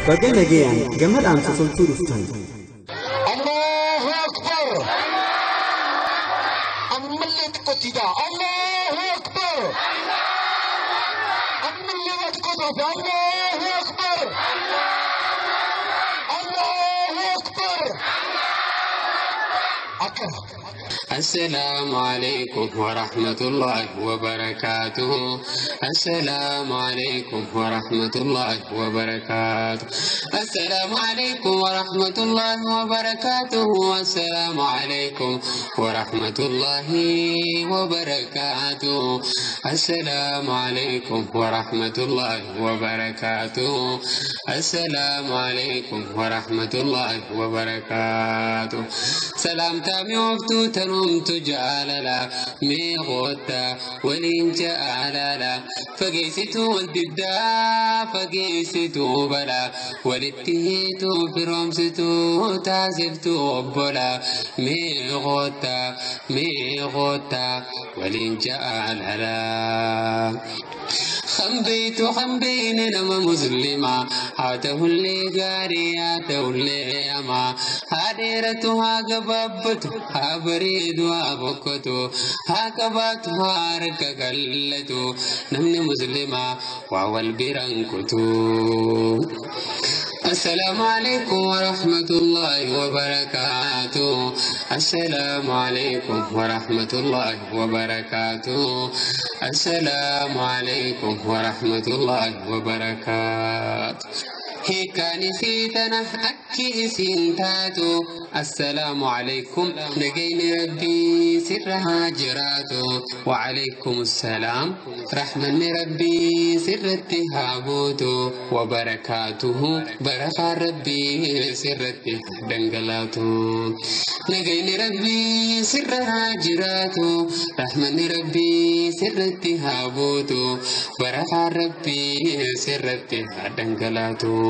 Baga nagayaan gama dhaamsa tolchuu dhuftan. Allahu Akbar. Ammallee xiqqootti ta'a. Allahu Akbar. Ammallee waa xiqqoo taate. Allahu Akbar. Allahu Akbar. Akkana. السلام عليكم ورحمة الله وبركاته. السلام عليكم ورحمة الله وبركاته. السلام عليكم ورحمة الله وبركاته. السلام عليكم ورحمة الله وبركاته. السلام عليكم ورحمة الله وبركاته. السلام عليكم ورحمة الله وبركاته. سلام تامي وفتو تنمت جاللا ميغوتا ولين جالالا فقيستو والددا فقيستو بلا ولتهيتو فرمستو تاسفتو بلا ميغوتا ميغوتا ولين جالالا خنبيت خنبين نما مسلمة هاته اللي قارياته اللي أما هاديرتها قببت هابريد وابكتو هاكبات هارك قلتو نمني مسلمة وهو البرنكتو. السلام عليكم ورحمة الله وبركاته. السلام عليكم ورحمة الله وبركاته. السلام عليكم ورحمة الله وبركاته. هيكاني سيتنا أكي سنتاتو. السلام عليكم نجين ربي سرها جراتو. وعليكم السلام رحمن ربي سرتها بوتو وبركاته بركة ربي سرتها دنجلاتو. نجين ربي سرها جراتو رحمن ربي سرتها بوتو بركة ربي سرتها دنجلاتو.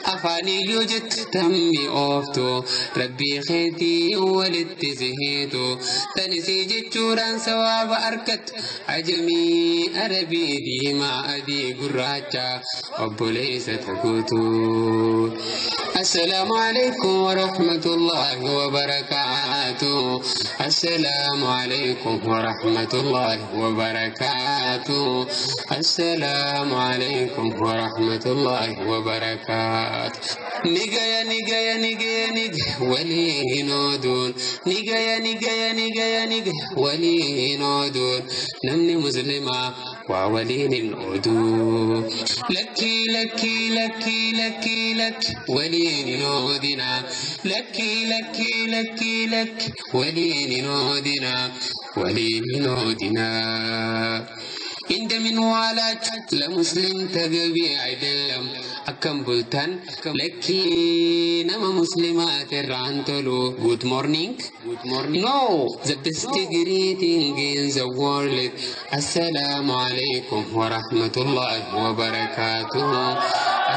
أفاني يوجد تمي أوفتو ربي خيتي ولدت زهيتو تنسي جتشوران سواب أركت عجمي أربي ديما أدي قراجة أبو ليس تقوتو. السلام عليكم ورحمة الله وبركاته. السلام عليكم ورحمة الله وبركاته. السلام عليكم ورحمة الله وبركاته. نجايا نجايا نجايا نجا ولي نودون نجايا نجايا نجايا نجا ولي نودون نمني مسلمة وولين الأدو لكي لكي لكي لكي لك ولين نودنا لكي لكي لكي لك ولين نودنا ولين نودنا عند من والات لمسلم تقبي عدلم أكم بلتان لكي نما مسلمات الرانتلو. Good morning. Good morning. No, the best greeting in the world. السلام عليكم ورحمة الله وبركاته.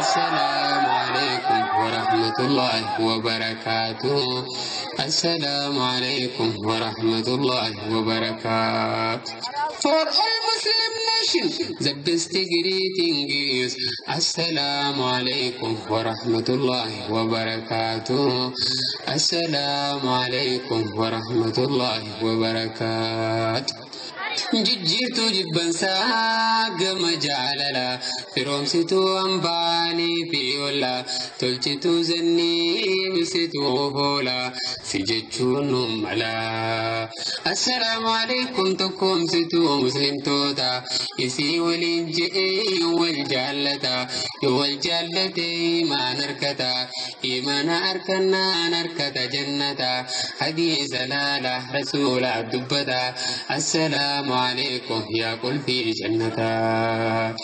السلام عليكم ورحمة الله وبركاته. السلام عليكم ورحمة الله وبركاته. For all Muslim nation, the best greeting is السلام عليكم ورحمة الله وبركاته. السلام عليكم ورحمة الله وبركاته. ججيتو جبن ساق مجاللا فرومستو أمباني فيولا تلجتو زني بستو فولا سجتشو نملا. السلام عليكم تكم ستو مسلم توتا يسي ولنجئي والجالتا والجالتي ما نركتا إيمان أركنا نركتا جنتا حديث لالا رسول الدبتا. السلام عليكم يا قل في جنتا.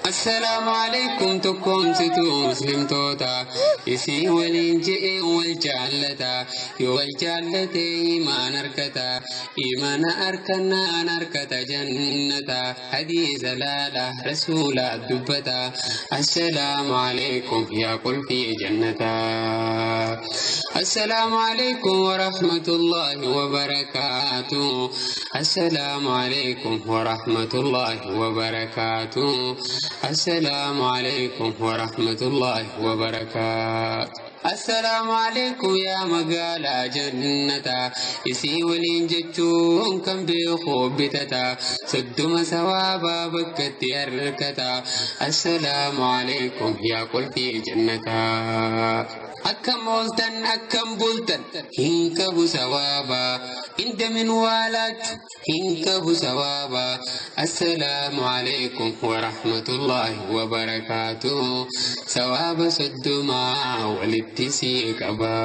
السلام عليكم تكم ستو مسلم توتا يسي ولنجئ والجالتا والجالتي ما نركتا إيمان أركنا نركتا جنتا حديث لالا رسول الدبتا. السلام عليكم يا قل في جنتا. السلام عليكم ورحمة الله وبركاته. السلام عليكم ورحمة الله وبركاته. السلام عليكم ورحمة الله وبركاته. السلام عليكم يا مقالة جنة إسي ولين جتشون كم بيخو بتتا سدم سوابا بكت يركتا. السلام عليكم يا قل في جنة أكم أولتن أكم بولتن هنكب سوابا إنت من والك هنكب سوابا. السلام عليكم ورحمة الله وبركاته. سواب سدما ولتسيكبا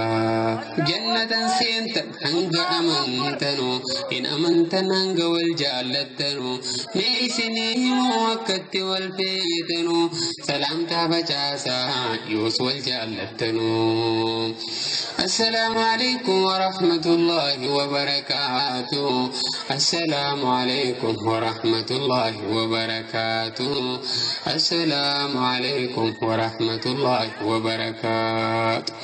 جنة سينتن هنگ أمنتنو إن أمنتن هنگ والجالتنو ميسني موكت والفيتنو سلام تابجاسا يوس والجالتنو. السلام عليكم ورحمة الله وبركاته. السلام عليكم ورحمة الله وبركاته. السلام عليكم ورحمة الله وبركاته.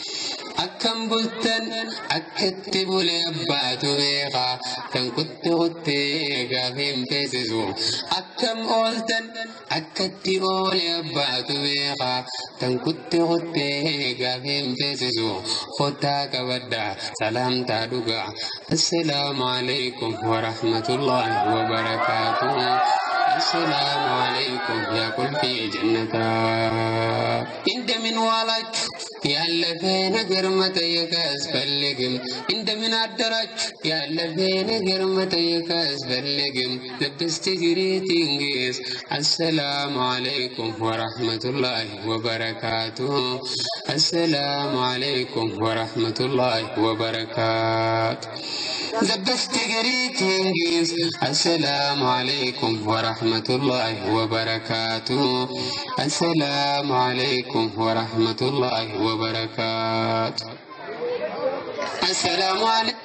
أكم بلتن أكتب لأبات بيغا تنكت غتيغا فيم فيسزو. أكم أولتن أكتب لأبات بيغا تنكت غتيغا فيم فيسزو. خطاك ودا سلام تادوغا. السلام عليكم ورحمة الله وبركاته. السلام عليكم يا كل في جنة انت من والك يا ነገር መጠየቅ አያስፈልግም። እንደምን አደራችሁ ያለፈ ነገር መጠየቅ አያስፈልግም። The best greeting is Assalamu alaikum wa rahmatullahi wa barakatuh. Assalamu alaikum wa rahmatullahi wa barakatuh. The best greeting is Assalamu alaikum wa rahmatullahi wa barakatuh. Assalamu alaikum wa rahmatullahi wa barakatuh. Assalamu alaikum.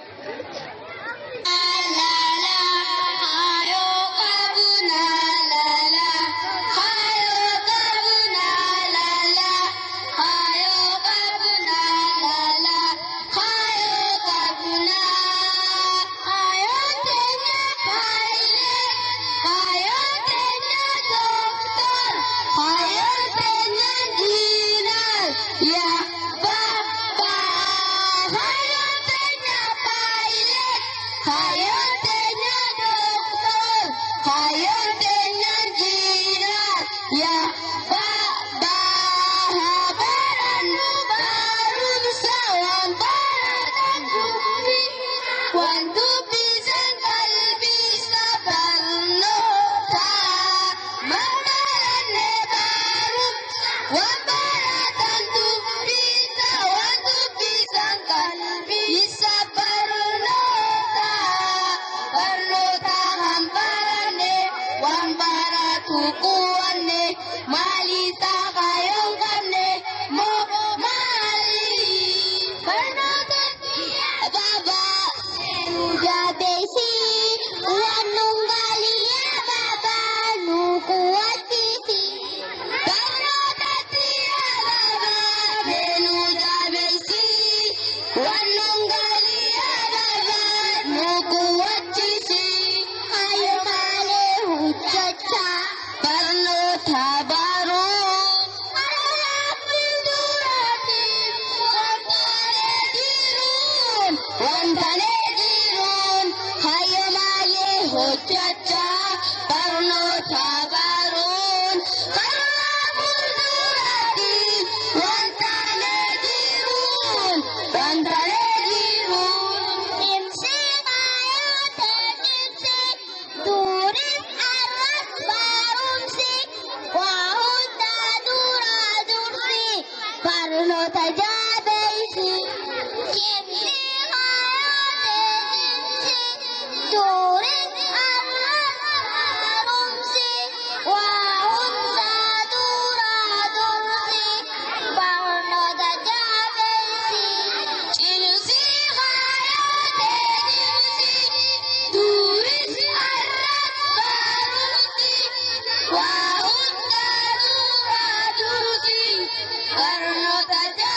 Barnota.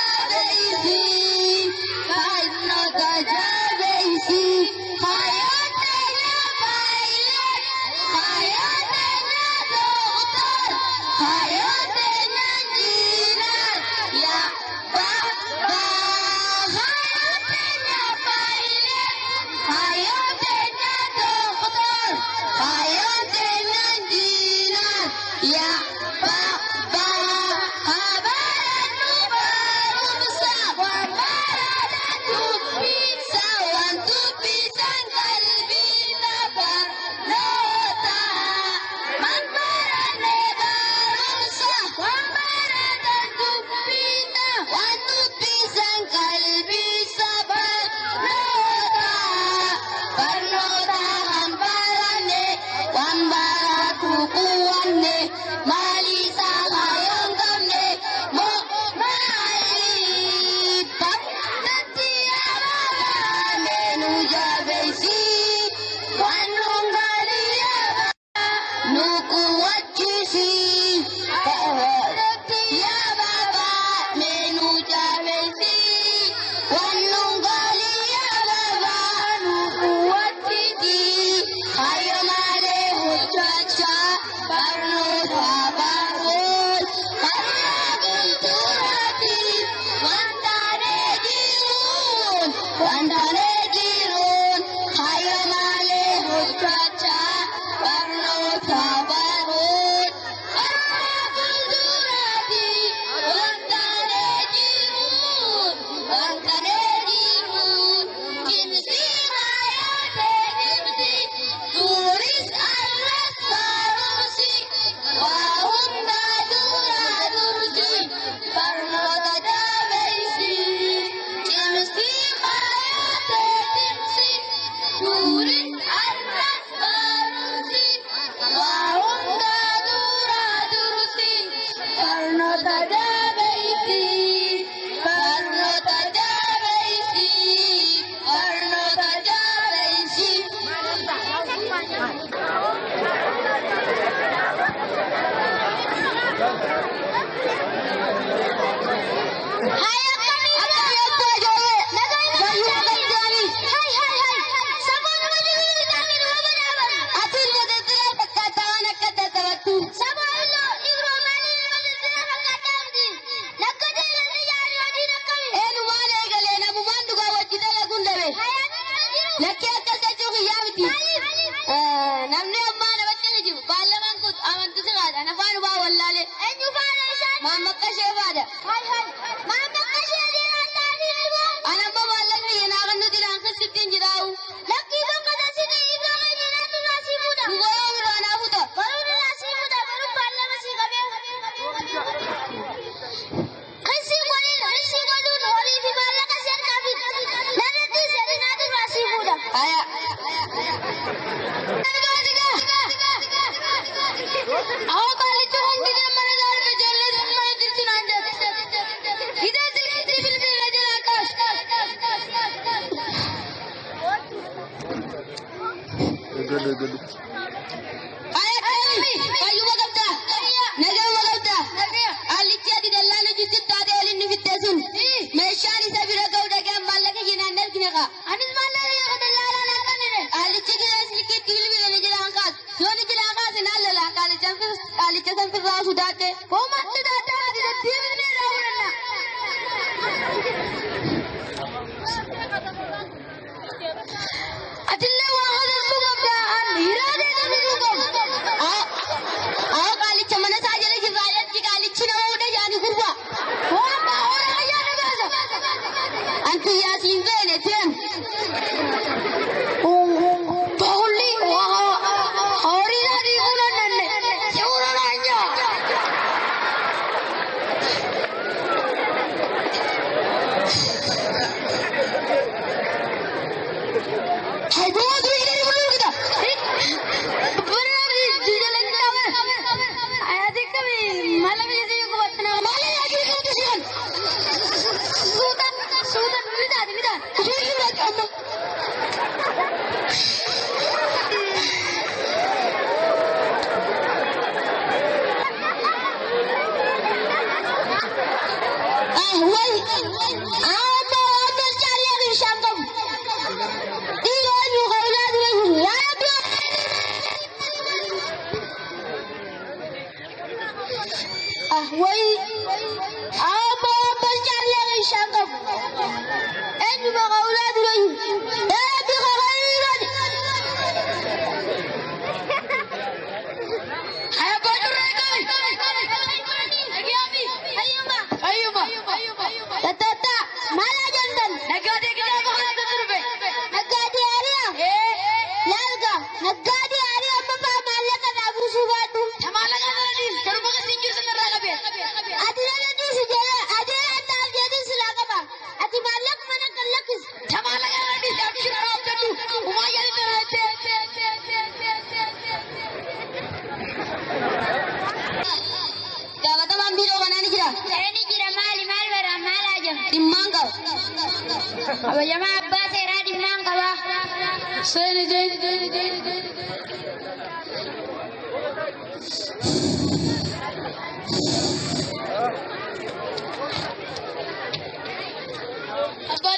Abbaa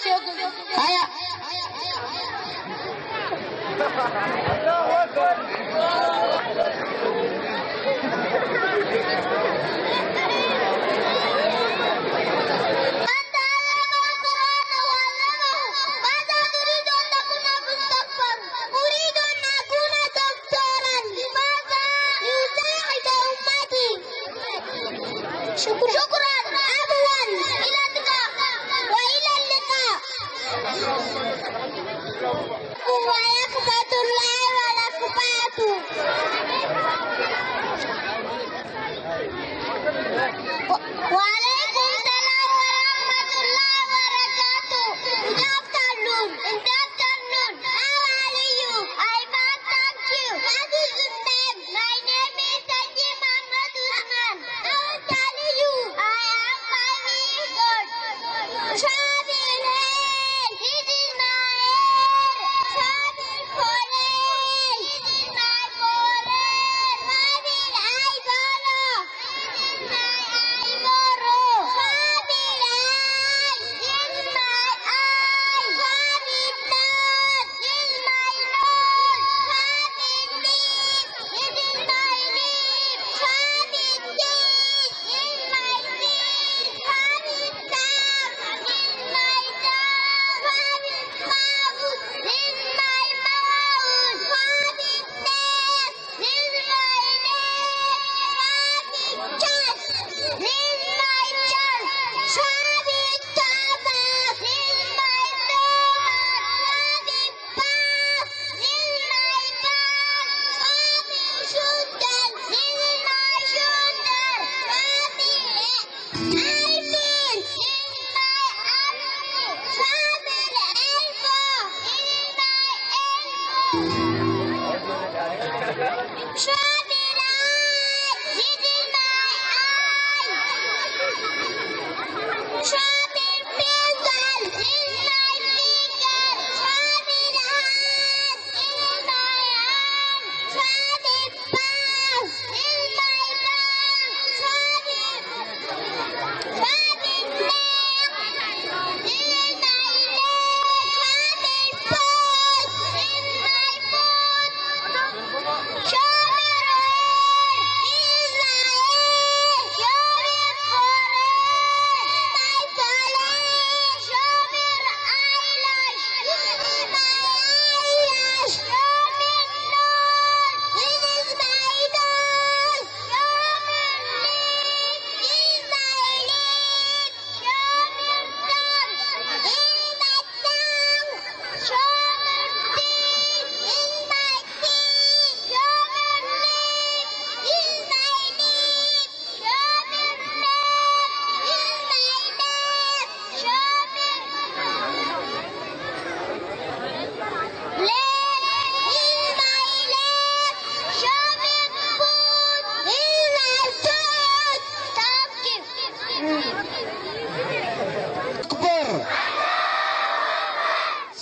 Haya. من تعلم القرآن وعلمه. ماذا تريد أن تكون في المستقبل؟ أريد أن أكون دكتورا. لماذا؟ لأساعد أمتي. شكرا. شكرا. عفوا. إلى اللقاء. وإلى اللقاء. ورحمة الله وبركاته. وعليكم السلام ورحمة الله وبركاته. Good afternoon. Good afternoon. How are you? I'm fine, thank you. What is your name? My name is Sanjay Muhammad Usman. How old are you? I am 5 years old. Travel hair. This is my hair. Travel forehead. This is my forehead. Travel eyebrow. This is my eyebrow. Travel eye. This is my eye. Travel nose. This is my nose. Travel lip. This is my lip. Travel teeth. This is my teeth. Travel tongue. This is my tongue. Travel mouth. This is my mouth. Travel neck. This is my neck. Travel chest. This is my chest. Travel stomach. This is my stomach. Travel back. This is my back. Travel shoulder. This is my shoulder. Travel eyelid. This is my eyelid. Travel elbow. This is my elbow. Travel eye. This is my eye. Travel finger. This is my finger. Travel hand. This is my hand. Travel palm. This is my palm. Travel leg. This is my leg. Travel foot. This is my foot. Shoulder hair. This is my hair. Shoulder forehead. My forehead. Shoulder eyelash. This is my eyelash. Shoulder nose. This is my nose. Shoulder lip. This is my lip. Shoulder tongue. This is my tongue. Shoulder teeth. This is my teeth. Shoulder lip. This is my lip. Shoulder neck. This is my neck. Shoulder leg. This is my leg. Shoulder foot. This is my foot. Thank you. Akbar.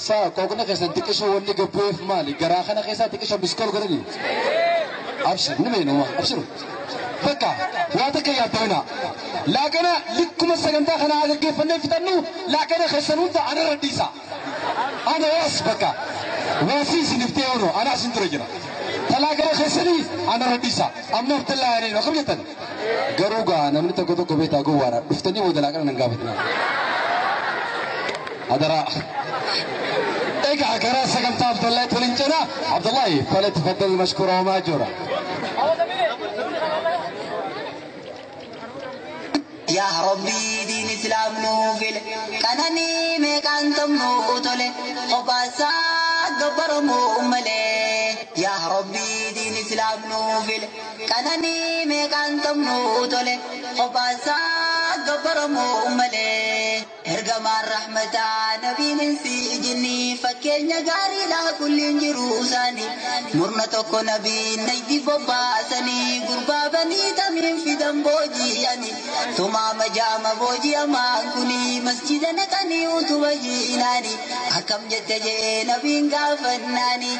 Saa qooqna keessan xiqqishoo wanni gabbu'eef maali? Garaa kana keessaa xiqqishoo miskool godhani? Abshir ni beeknuma abshiru. Bakka waa takka yaaddamina. Laaqana likkuma sagantaa kanaa gaggeeffannee fixannu laaqana keessan hunda anarra dhiisa. Ana waas bakka waasii isiniif ta'e ono ana asin dura jira. Talaaqana keessanii anarra dhiisa. Amma Abdallaa yaaneen akkam jettan? Garuu gaa namni tokko tokko beektaa gowwaadha. Dhuftanii booda laaqana nan gaafatina. Adaraa. Egaa karaa sagantaa Abdullahi waliin cinaa Abdullahi فليتفضل مشكورا ومأجورا. Yaa Rabbii diin islaam nuu file qananii meeqaan qabnu tole qofaasaa gabbaramuu malee. Yaa Rabbii diin islaam nuu file qananii meeqaan qabnu tole qofaasaa gabbaramuu malee. Ergamaan rahmataa nabiin insi jinnii fakkeenya gaariidha kulliin jiruu isaanii murna tokko nabiin naydi bobbaasanii gurbaabanii tamiin fidan booji'anii tumaama jaama booji'amaan kuni masjida naqanii utuba jiinaani akkam jette jee nabiin gaafannaani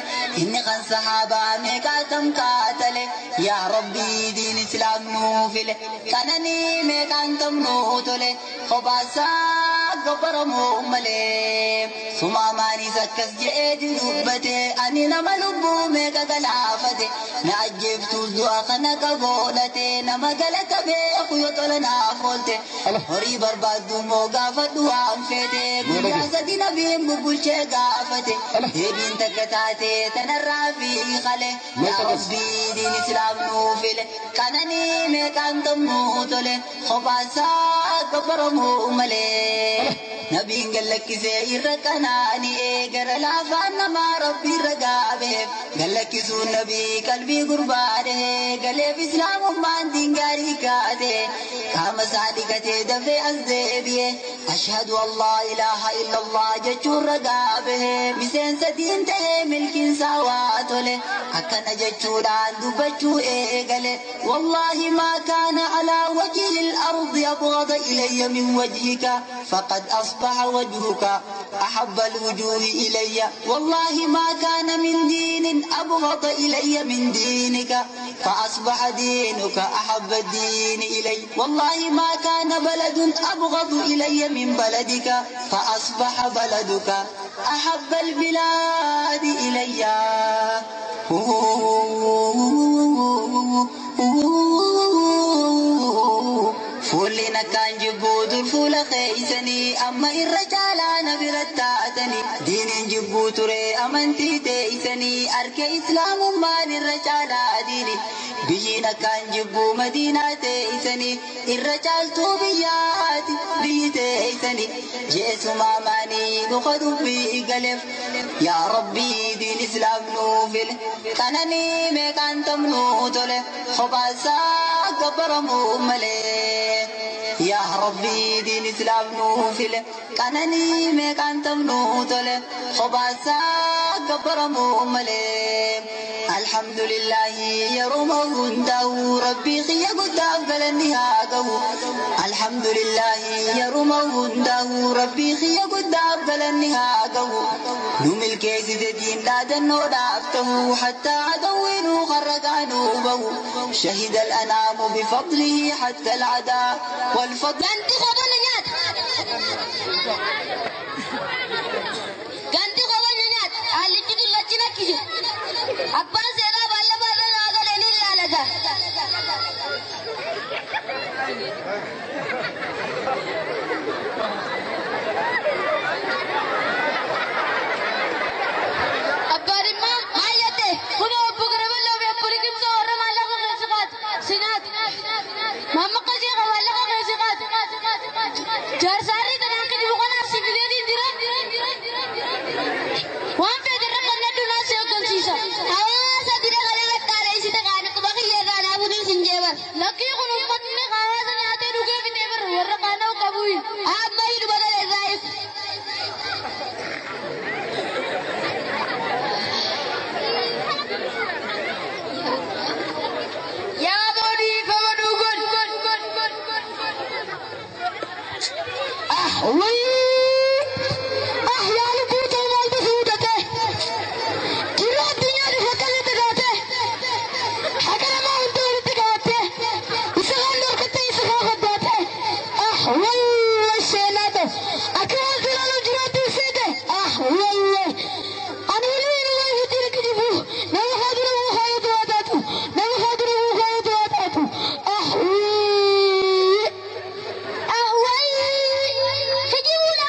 inni kan sahaabaa meeqaatam kaatale. Yaa Rabbii diin islaam nuu file qananii meeqaan qabnuu tole qofaasaa gabbaramuu malee. Sumaamaanis akkas je'ee dubbate ani nama lubbuu meeqa galaafate na ajjeeftuus du'a kana qaboodhate nama galata beeku yoo tola naaf oolte horii barbaaddu moo gaafadhu waan feete guyyaa sadi nabiin bubbulchee gaafate deebiin takka taate tanarraa fi qale yaa rabbii diin islaam nuu file qananii meeqaan tammuu tole kophaasaa gabbaramuu malee. Nabiin gallakkisee irra qanaani'ee gara laafaan namaa rabbi irra gaabeef gallakkisuun nabii qalbii gurbaadhee galeef islaamummaan diin gaarii kaate qaama isaa dhiqatee dafee as deebi'e ashhadu allah ilaaha illallah jechuun ragaa miseensa diin ta'ee milkiinsaa waa tole akkana jechuudhaan dubbachuu eegale wallaahi maa kaana alaa wajhi al-ardi abghada ilayya min wajhika faqad أصبح وجهك أحب الوجوه إلي والله ما كان من دين أبغض إلي من دينك فأصبح دينك أحب الدين إلي والله ما كان بلد أبغض إلي من بلدك فأصبح بلدك أحب البلاد إلي. Fuulli akkaan jibbuu dur fuula keeysanii amma irra caalaa na bira taatanii diiniin jibbuu ture amantii teeysanii harka islaamummaan irra caalaa diini biyyiin akkaan jibbuu madiinaa teeysanii irra caaltuu biyyaati biyyi teeysanii jeesumaa maanii dhuka dubbii galeef yaa rabbii diin islaam nuu file qananii meeqaan tamnuu tole kophaasaa gabbaramuu malee. Yaa rabbii diin islaam nuu file qananii meeqaan tamnuu tole kophaasaa gabbaramuu malee. Alhamdulillahi yeroo hundaa'u rabbii xiyya guddaaf galanni haa gahu. Alhamdulillahi yeroo hundaa'u rabbii xiyya guddaaf galanni haa gahu. Nu milkeessite diin dhaadannoodhaaf ta'u hattaa adawwiinuu qarraqaanuu bahu. Shahida al-anaamu bifadlihi hatta al-adaa والفضل. Ganti qoban nyaat. Ganti qoban nyaat. Alichi dullachi nakkise. Abbaan seeraa baalla baalla naa galee ni ilaalata. Abbaan immoo maal jette? Kun obbo Garaballoo fi obbo Liqimsoo warra maallaqa keessa qaatu. Sinaat. Mamma qasee maallaqa keessa qaatu. Jaarsaarri tanaan kijibu kanaaf sibiileetiin jira. Waan fedhe irra qonnadhu naaf si hooggansiisa. Hawaasa dira galee lakkaa'ee qaani quba kiyya irraa naafuun sin jeebar. Lakkii kun uummatni hawaasa nyaatee dhugee fitee bar warra qaana'u qabu. Amma hidhu badala irraa ibsa. Yaa boodii fama dhugun. Ah, wayii! Ah, yaa lubbuu ta'e maaltu fuudhate? Jiruu addunyaa dhufe akkasitti taate? Haqa namaa hunda walitti qabatte? Isa kaan dhorkatte isa kaan faddaate? Ah, wayii seenaa ta'e! Akka waan silaaluun jiraattu seete? Ah, wayii! Ani waliin wayii hojii kijibu. Nama haadura wuu haayatu haa taatu. Nama haadura wuu haayatu haa taatu. Ah, wayii! Ah, wayii! Kijibuun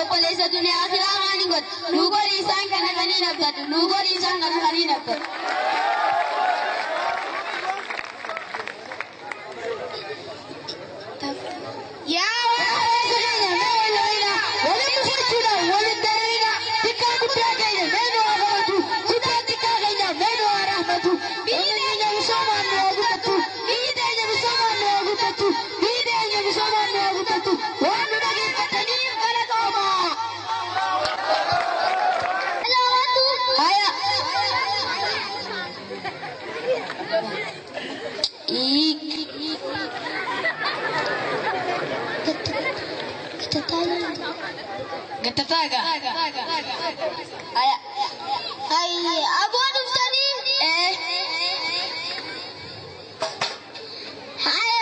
Obboleessa duniyaa akhiraa waan hin godhu. Nuu godhi isaan kana kaniin abdadhu. Nuu godhi isaan kana kaniin abdadhu. Yaa Hawaasa keenya mee wal ho'ina. Walitti furchuudhaan waliin dararina. Xiqqaa guddaa keenya mee nu haa kabaju. Guddaa xiqqaa keenya mee nu haa rahmatu. Biyyi teenya misoomaan nu haa guddattu. Biyyi teenya misoomaan nu haa guddattu. Biyyi teenya misoomaan nu haa guddattu. Waan nu dhageeffataniif galatooma. Salawaatu. Haya. Ik. Gattataaga. Haya. Ay, aboo dhuftanii. Haya,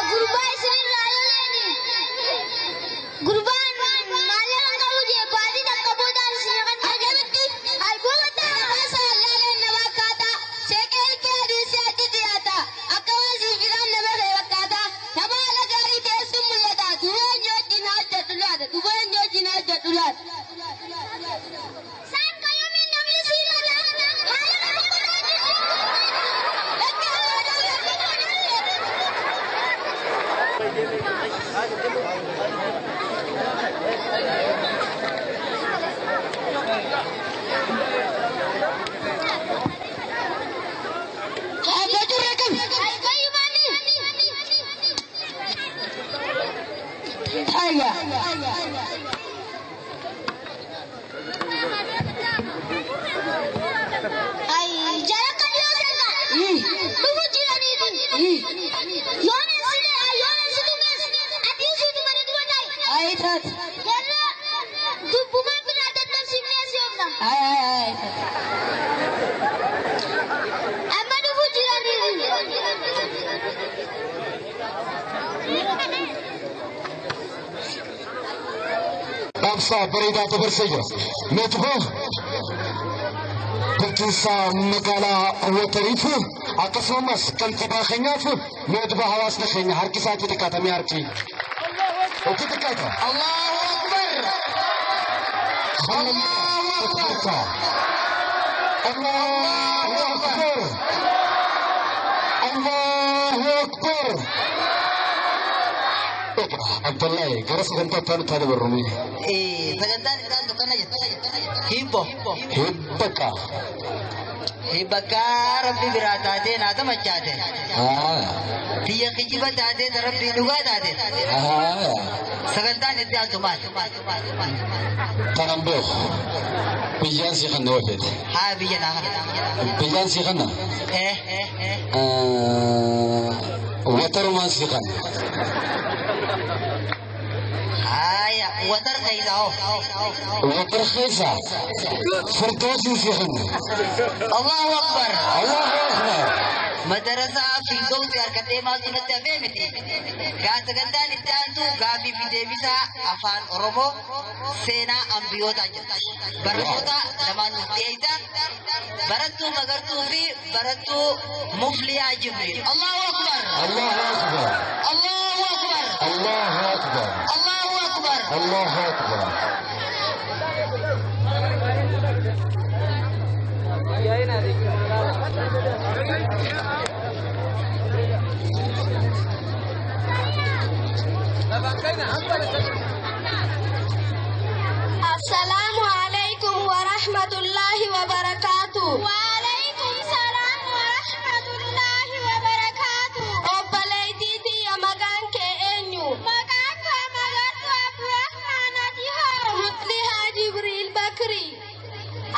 gurbaa isinirraa loleeni. Gurbaan maallaqa qabu jee baatii takka boodaan isin kan akkamitti albuuda ta'an keessa laaleen nama akkaataa sheekeel kee aduusi addi dhiyaata akka waan siif jiraan nama ta'e fakkaata nama haala gaarii ta'e sun mul'ata duba eenyu wajjin hojjedhu laata duba eenyu wajjin hojjedhu laata. Saan qayyamiin namni si ilaala haala nama Dhaabbachuu rakkam. Haya. Ay taat. Ay ay ay taat. Dhaamsa bareedaa dabarsee jira. Meetuboo bulchiinsa magaalaa Watariif akkasumas kantiibaa keenyaaf meetuboo hawaasni keenya harki isaatti xiqqaatamee harki. Itti xiqqaata. Allahu Akbar! Allahu Akbar. Allahu Akbar. Allahu Akbar. Abdullahi gara sagantaa itti aanutti haa dabarru. Sagantaan itti aantu kana jettu. Hibbo. Hibbaka. Hibbakkaa rabbi biraa taatee naa tamachaate. Biyya kijiba taatee ta rabbii dhugaa taate. Sagantaan itti aantu maali? Tanan beeku. Biyyaan si kanna wafeete. Haa biyya naa kana. Biyyaan si kanna. Watarumaan si kanna. Haya, watar keessa hoo. Watar keessa. Firdoosiin si kanna. Allahu Akbar. Allahu Akbar. Madarasaa Firdoosi harkatee maaltu natti hafee miti. Gaa sagantaan itti aantu gaafii fi deebisaa afaan Oromoo seenaa ambiyootaa jedha. Barattoota lamaan nuuf dhiyeessa. Barattuu Magartuu fi barattuu Mufliyaa Jibriil. Allahu Akbar. Allahu Akbar. Allahu Akbar. Allahu Akbar. Allahu Akbar. Allahu Akbar. Assalaamu alaikum wa rahmatullahi wa barakaatu. Wa alaikum salaam wa rahmatullahi wa barakaatu. Obboleettii tiyya maqaan kee eenyu? Maqaan koo Magartuu Abdurrahmaan ati hoo? Muflihaa Jibriil Bakri.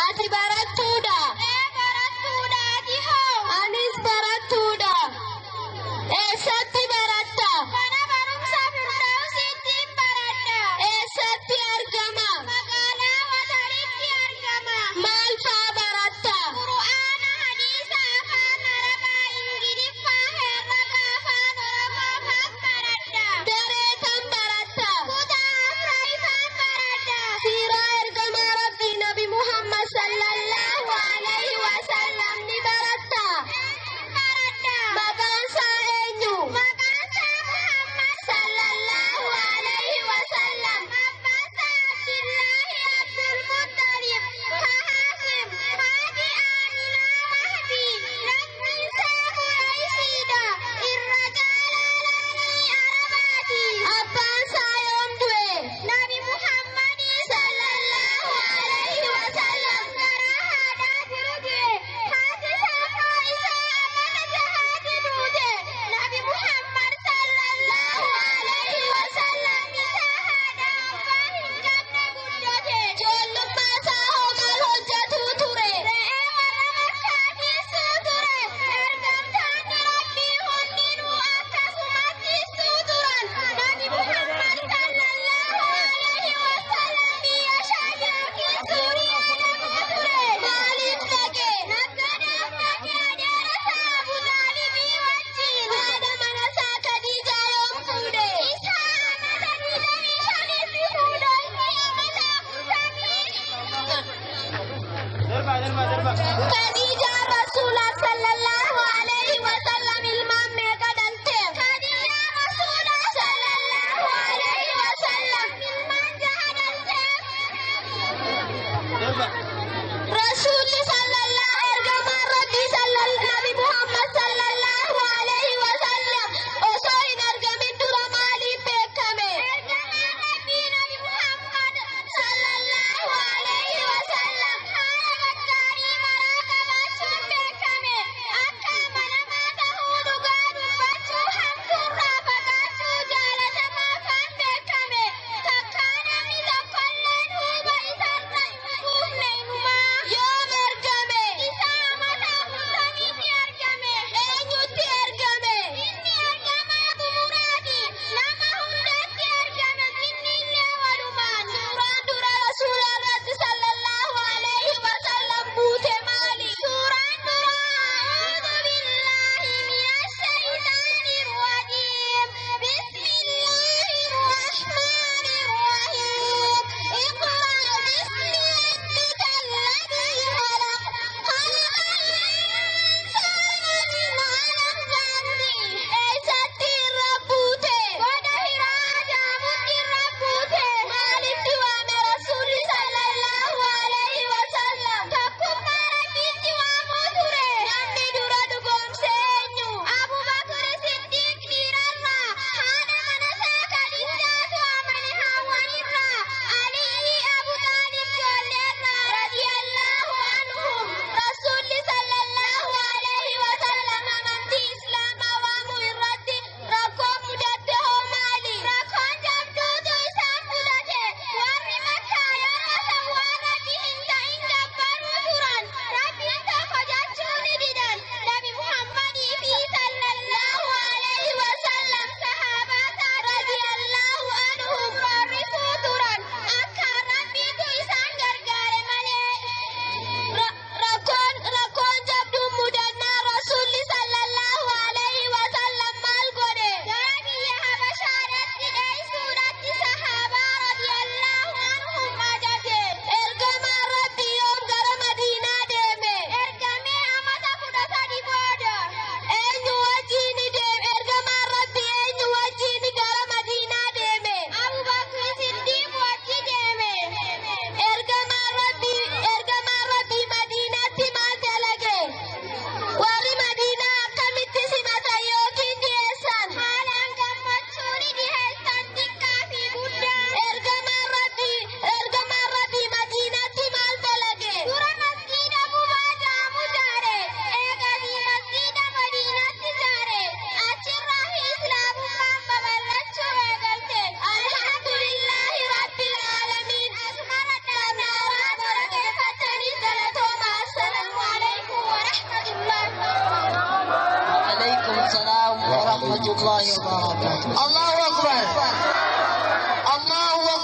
Ati barattuudha? Ee barattuudha ati hoo? Anis barattuudha. Eessatti baratta? Mana barumsaa Firdawsiitti baradha. Eessatti argama? Magaalaa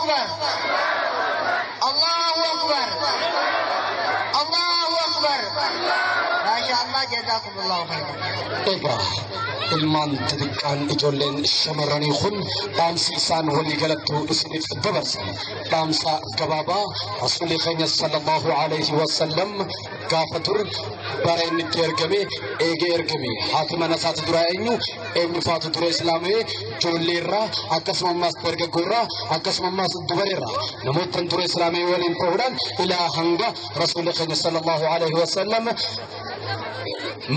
أكبر الله أكبر الله أكبر ما شاء الله جزاكم الله خيرا. Egaa ilmaan xixiqqaan ijoolleen shamarranii kun dhaamsi isaan walii galattu isiniif dabarsan dhaamsa gabaabaa rasuulli keenya sallallahu alaihi wasallam gaafa dur bara inni itti ergame eegee ergame haati mana isaati duraa eenyu eenyu faatu dura islaamee ijoollee irraa akkasuma ammaas dargaggoo irraa akkasuma ammaas dubara irraa namoota dura islaamee waliin ta'uudhaan ilaa hanga rasuulli keenya sallallahu alaihi wasallam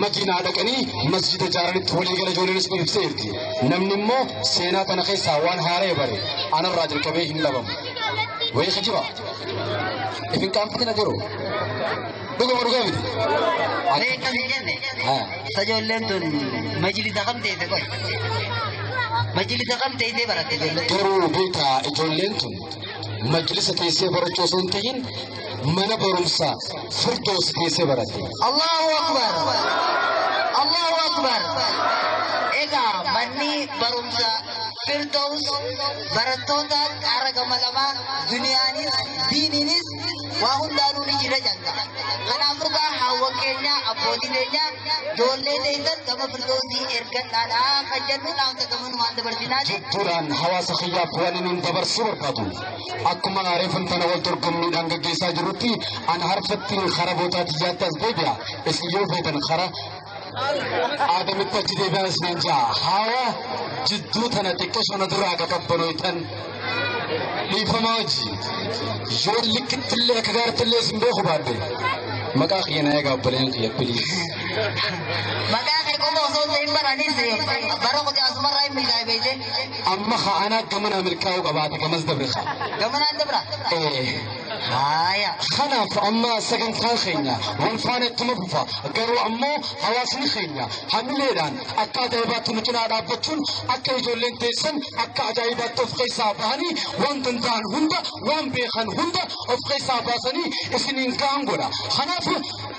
Madiinaa dhaqanii masjida ijaaranitti walii gala ijoolleenis ni ibseerti. Namni immoo seenaa kana keessaa waan haaree bare anarraa jalqabee hin dhabamu. Wayii kijiba. Ifin qaanfatina garuu. Dhuguma dhugaa miti. Mee akkas hin jenne isa ijoolleen tun majlisa kam teesse qoy majlisa kam teessee baratte ijoolleen? Garuu beekaa ijoolleen tun majlisa teessee barachuu osoo hin ta'in mana barumsaa Firdoos teessee baratte. Allahu Akbar Allahu Akbar. Egaa manni barumsa Firdaus barattoota qaara gama lamaa duniyaanis diiniinis waa hundaanuu ni jira janga. Kanaafuu gaa haawwan keenya abbootii keenya ijoollee teessan gama Firdausii ergadhaadhaa kan jennu dhaamsa gamanumaan dabarsinaati. Jidduudhaan hawaasa kiyyaaf waan inni dabarsuu barbaadu. Akkuma reefan tana wal dorgommiidhaan gaggeessaa jirrutti ana harfatti kara bootaa tiyyaatti as deebi'a. Isin yoo feetan kara aadamitti achi deebi'aa isiniin ja'a. Hawa jidduu tana xiqqeessoo na duraa qaqabbanooytan dhiifamaa hojii yoo likkittillee akka gaartillee isin beeku baadde maqaa kiyya na eegaa obboleen kiyya piliis. Maqaa kee qofa osoo hin ta'in baranis bara qote asumarraa hin milkaa'e beekte. Amma anaa gamana milkaa'uu qabaate gamas dabre haa. Gamanaan dabra. Eh. Haaya. Kanaaf amma sagantaan keenya wal faana ittuma fufa garuu ammoo hawaasni keenya hamileedhaan akka ajaa'ibaatti nu cinaa dhaabbachuun akka ijoolleen teessan akka ajaa'ibaatti of keessaa bahanii waan danda'an hunda waan beekan hunda of keessaa baasanii isiniin ga'an godha. Kanaaf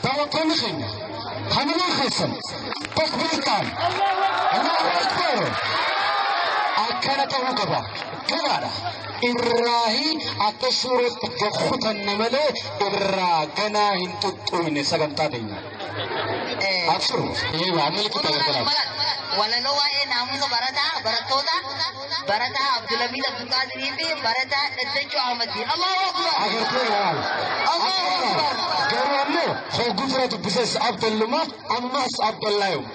daawwattoonni keenya hamileen keessan takbiirtaan Allahu Akbar akkana ta'uu qaba. Ganaadha. Irraahi akka suuratti kutanne malee irraa ganaa hin xuxxuyne sagantaa teenya. Absuru. Eewa amma likkita gargaraaf. Walaloo waa'ee naamusa barataa barattoota barataa Abdulhamid Abdulqaadirii fi barataa Dhaddachuu Ahmadiin. Allahu Akbar. Agartee yaal. Allahu Akbar. Garuu ammoo hogguu fira dubbises Abdalluma ammas Abdallaayum.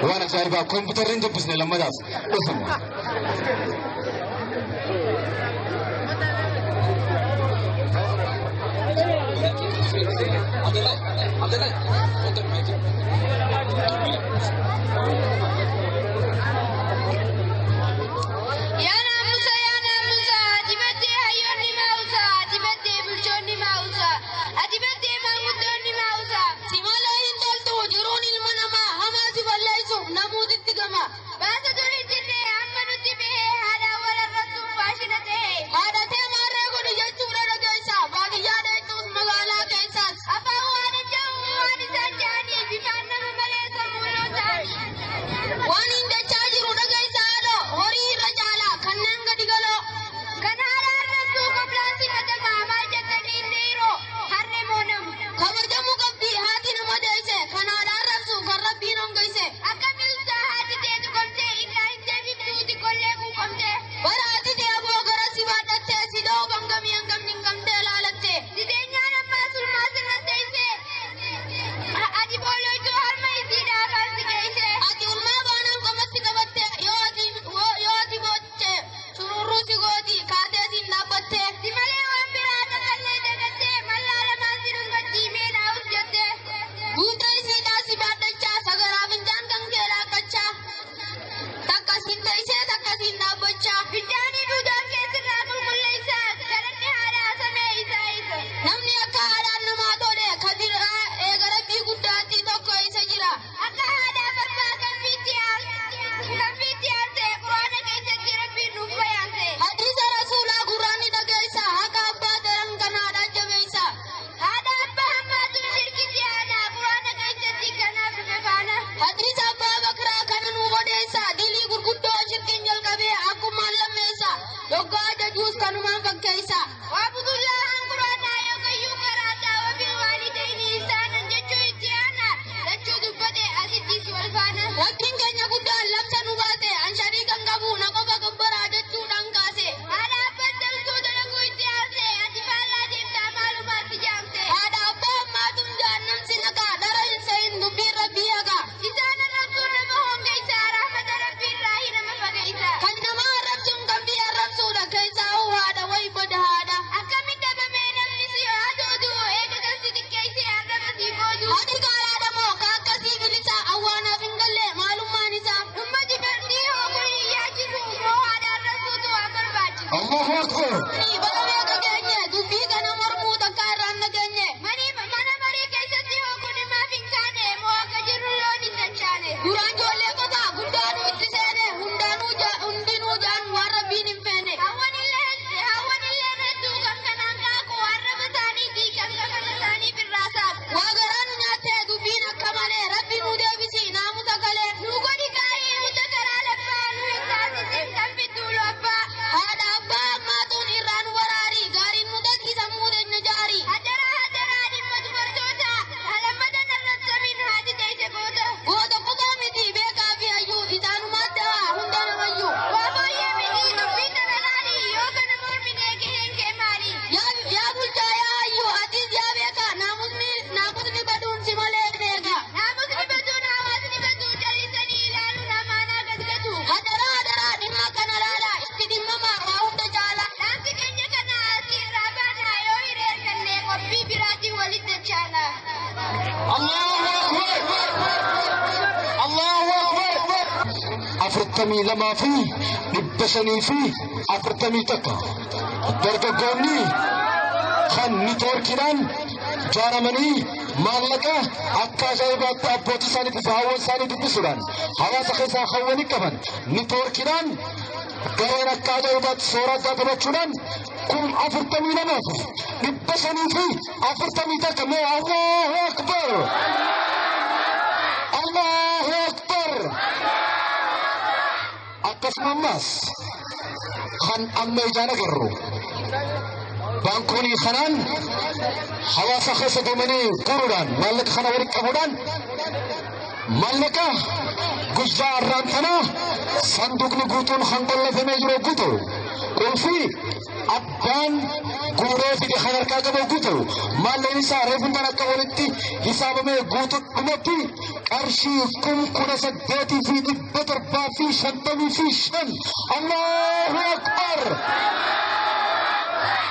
Waan ajaa'ibaa kompiitarri hin dubbisne lammataas dhufuma. Yaa naamusa yaa naamusa ati baddee hayyoonni maawusa ati baddee bulchoonni maawusa ati baddee maanguddoonni maawusa si malee hin toltu jiruun ilma namaa hamaa si balleessuuf namuutitti gama baasa dur hin jirre hamma nutti bahee. jajuus kanumaan fakkeessa. Waabudullahan quraanaa yookayyuu qaraataa wabii waalidayni isaanan jechuu itti aana lachuu dubbate asittis wal faana. Rakkin keenya guddaan labsa nu baate an sharii kan qabu na qofa gabbaraa jechuudhaan kaase. Haadha abbaan daltuu dalaguu itti aarse ati faallaa deemtaa maalumaatti jaamte. Haadha abbaa ammaatuun jahannamsi naqa dhara hin sehin dubbiin rabbii haqa. Isaan arrabsuun nama hongeessa rahmata rabbii irraa nama fageessa. Kan nama arrabsuun kan biyya arrabsuudha keessaa'uu haadha wayi bada haadha. Akkamitti dhabamee namni si haadoodu eega kan si xiqqeesse arraba si goodu. Haati gaaraadha moo ka akkasii bilisa awwaanaaf hin galle maalummaan isaa. Ummati bardii hooguu hin yaachisu moo haadha arrabsuutu waan barbaachisu. Allahu Akbar. Bara meeqa geenye dubbii kana mormuu takka irraan nageenye. Mana marii keessatti hooguun himaaf hin kaane moo akka jirru loon hin dachaane. Duraan ijoollee qofa guddaanuu itti seene hundaanuu hundinuu jaan waan rabbiin hin feene. Hawwan illee hedduu kan kanaan qaaqu arraba isaaniitii kan kafana isaanii birraa saaqu. Waa garaa nu nyaattee dubbiin akka malee rabbi nu deebisi naamusa galee. Nu godhi gaa'ii hunda karaa laffaa nu hin taasisin kan fidduulu abbaa. Haadha abbaa ammaatuun irraa nu waraari gaariin nu dhaqi sammuu teenya jaari. Hadaraa hadaraa dhimma dubartoota halammadan arrabsamin haati teesse goota. Goota qofaa miti beekaa fi hayyuu isaanumaatti haa hunda namayyuu. Waa fooyyee miti dubbii tana laali yoo kana mormine gaheen kee maali? Yaa bulchaa yaa hayyuu atis yaa beekaa naamusni baduun si malee beeka. Naamusni baduun hawaasni baduu callisanii ilaaluun amaanaa gadgatu. Hadaraa hadaraa dhimma kana laala itti dhimmama waa hunda caala. Dhaamsi keenya kana asii irraa baanaa yoo hiree arganne qophii biraatiin walitti dachaana. Allahu Akbar. Allahu Akbar. 42,541 dargaggoonni kan niitoorkiidhaan jaaramanii maallaqa akka ajaa'ibaatti abbootii isaanii fi hawwan isaanii dubbisuudhaan hawaasa keessaa hawwanii qaban niitoorkiidhaan gareen akka ajaa'ibaatti soora addaa taphachuudhaan 42,541 mee Allahu Akbar! Allahu Akbar! Akkasuma ammaas kan amma ijaan agarru baankoonii kanaan hawaasa keessa deemanii guuruudhaan maallaqa kana walitti qabuudhaan maallaqa guyyaa har'aan tanaa sanduuqni guutuun kan qollafamee jiru guutu qulfii abbaan guuree fide kan harkaa qabu guutu maallaqni isaa reefuntaan akka walitti hisaabamee guutu dhumatti qarshii 18,755. Allahu Akbar!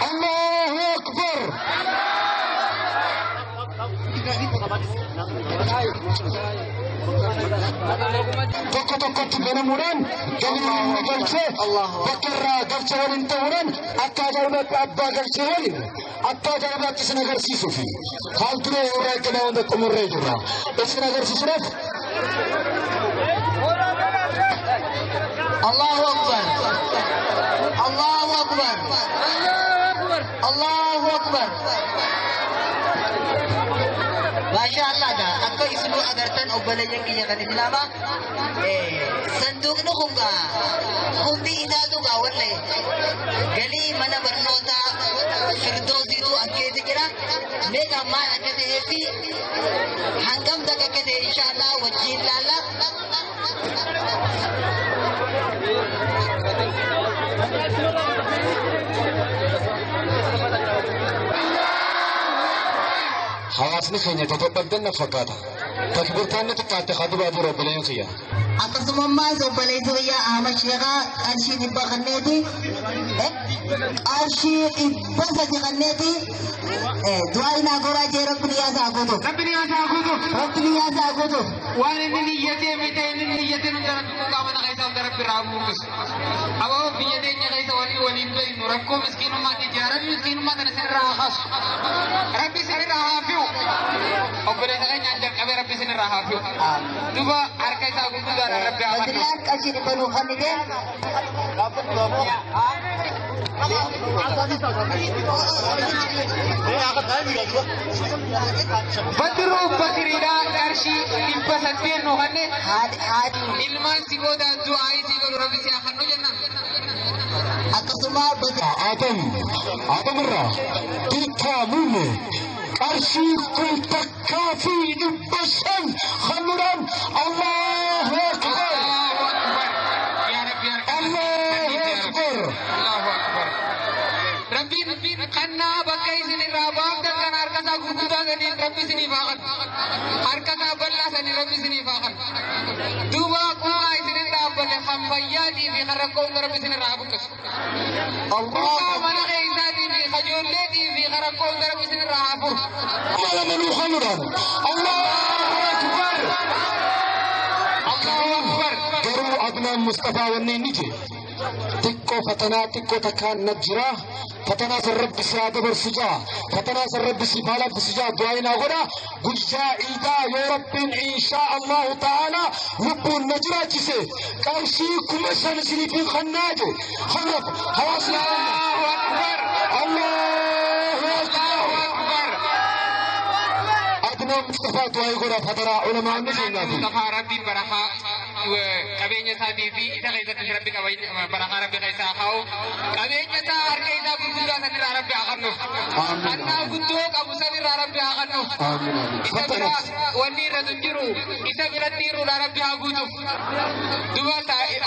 Allahu Akbar! Tokko tokkotti banamuudhaan galii inni galchee bakka irraa galche waliin ta'uudhaan akka ajaa'ibaatti abbaa galchee waliin akka ajaa'ibaatti isin agarsiisuuf haal duree irraa eegalee hunda xumurree jirra. Isin agarsiisuudhaaf Allahu Akbar. Allahu Akbar. Allahu Akbar. Maasha Allah gaa akka isinuu agartan obboleeyyan kiyya kan Islaamaa sanduuqni kun gaa hundi isaatu gaa wallahi galii mana barnootaa Firdoosiitu as keessa jira. Meeqa maal akka ta'ee fi hangam takka akka ta'e insha Allah wajjin laalla. Hawaasni keenya dadhabdan na fakkaata. Takbirtaan ni xiqqaatte haa dubaa dura obboleeyyan kiyya. Akkasuma ammaas obboleessi kiyya Ahmad Sheekaa qarshii 100 kenneeti. Qarshii 300 kenneeti. Du'aa inni haguuraa jee rabbi niyyaa isaa guutuuf. Rabbi niyyaa isaa guutuuf. Rabbi niyyaa isaa guutuuf. Waan inni niyyatee fi ta'e inni niyyatee hunda rabbi quuqaa mana keessa hunda rabbi irraa buuqisu. Aboo biyya teenya keessa walii waliin beeknu rakkoo miskiinummaati jira. Rabbi miskiinummaa tana isinirraa haa kaasu. Rabbi isinirraa haa fi'u. Obboleessa keenyaan jalqabee rabbi isinirraa haa fi'u. Duba harka isaa gurguddaadhaan rabbi haa fannisu. Fadillaan qarshii 100 nuuf kennite. Badiruu Bakiriidhaa qarshii 800 nu kenne. Haadhi Ilmaan si booda du'aa isii godhu rabbi si haa kennu jennaan. Akkasuma Adam Adamirraa Dirkaa Muummee qarshii 1500 kennuudhaan Allahu Akbar. Allahu Akbar. Yaa Rabbi harka Allahu Akbar. Allahu Akbar. Rabbiin kannaa bakka isin irraa baaftan kana harka isaa gurguddaa saniin Rabbi isiniif haa kennu. Harka isaa bal'aa saniin Rabbi isiniif haa kennu. Duuba quuqaa isinin dhaabbate kan fayyaatii fi kan rakkoo hunda Rabbi isin irraa haa buqqisu. Quuqaa mana keessaatii fi kajoolleetii fi kan rakkoo hunda Rabbi isin irraa haa furu. Lamanuu kennuudhaan Allahu Akbar. Allahu Akbar. Garuu Adnaan Mustafaa wanni inni jedhe xiqqoo fatanaa xiqqoo takkaan na jira, fatanaa san Rabbi si haa dabarsu jaa, fatanaa san Rabbi siif haa laaffisu jaa, du'aa inaa godha. Guyyaa iidaa yoo Rabbiin inshaa Allahu ta'ala lubbuun na jiraachise qarshii 5000 isiniif hin kennaa je. Kanaaf hawaasni Allahu Akbar. Allahu Akbar. Allahu Akbar. Adnaan Mustafaa du'aa godha fatanaa ulamaan ni kennaafi. Mustafaa Rabbiin barakaa qabeenya isaatii fi isa keessatti Rabbi barakaa Rabbi keessaa kaa'u. Qabeenya isaa harka isaa gurguddaa sanirraa Rabbi haa kennuuf. Amiin. Kannaa guddoo qabu sanirraa Rabbi haa kennuuf. Amiin, amiin. Isa bira wanni irra hin jiru isa biratti irruudha Rabbi haa guutuuf. Duba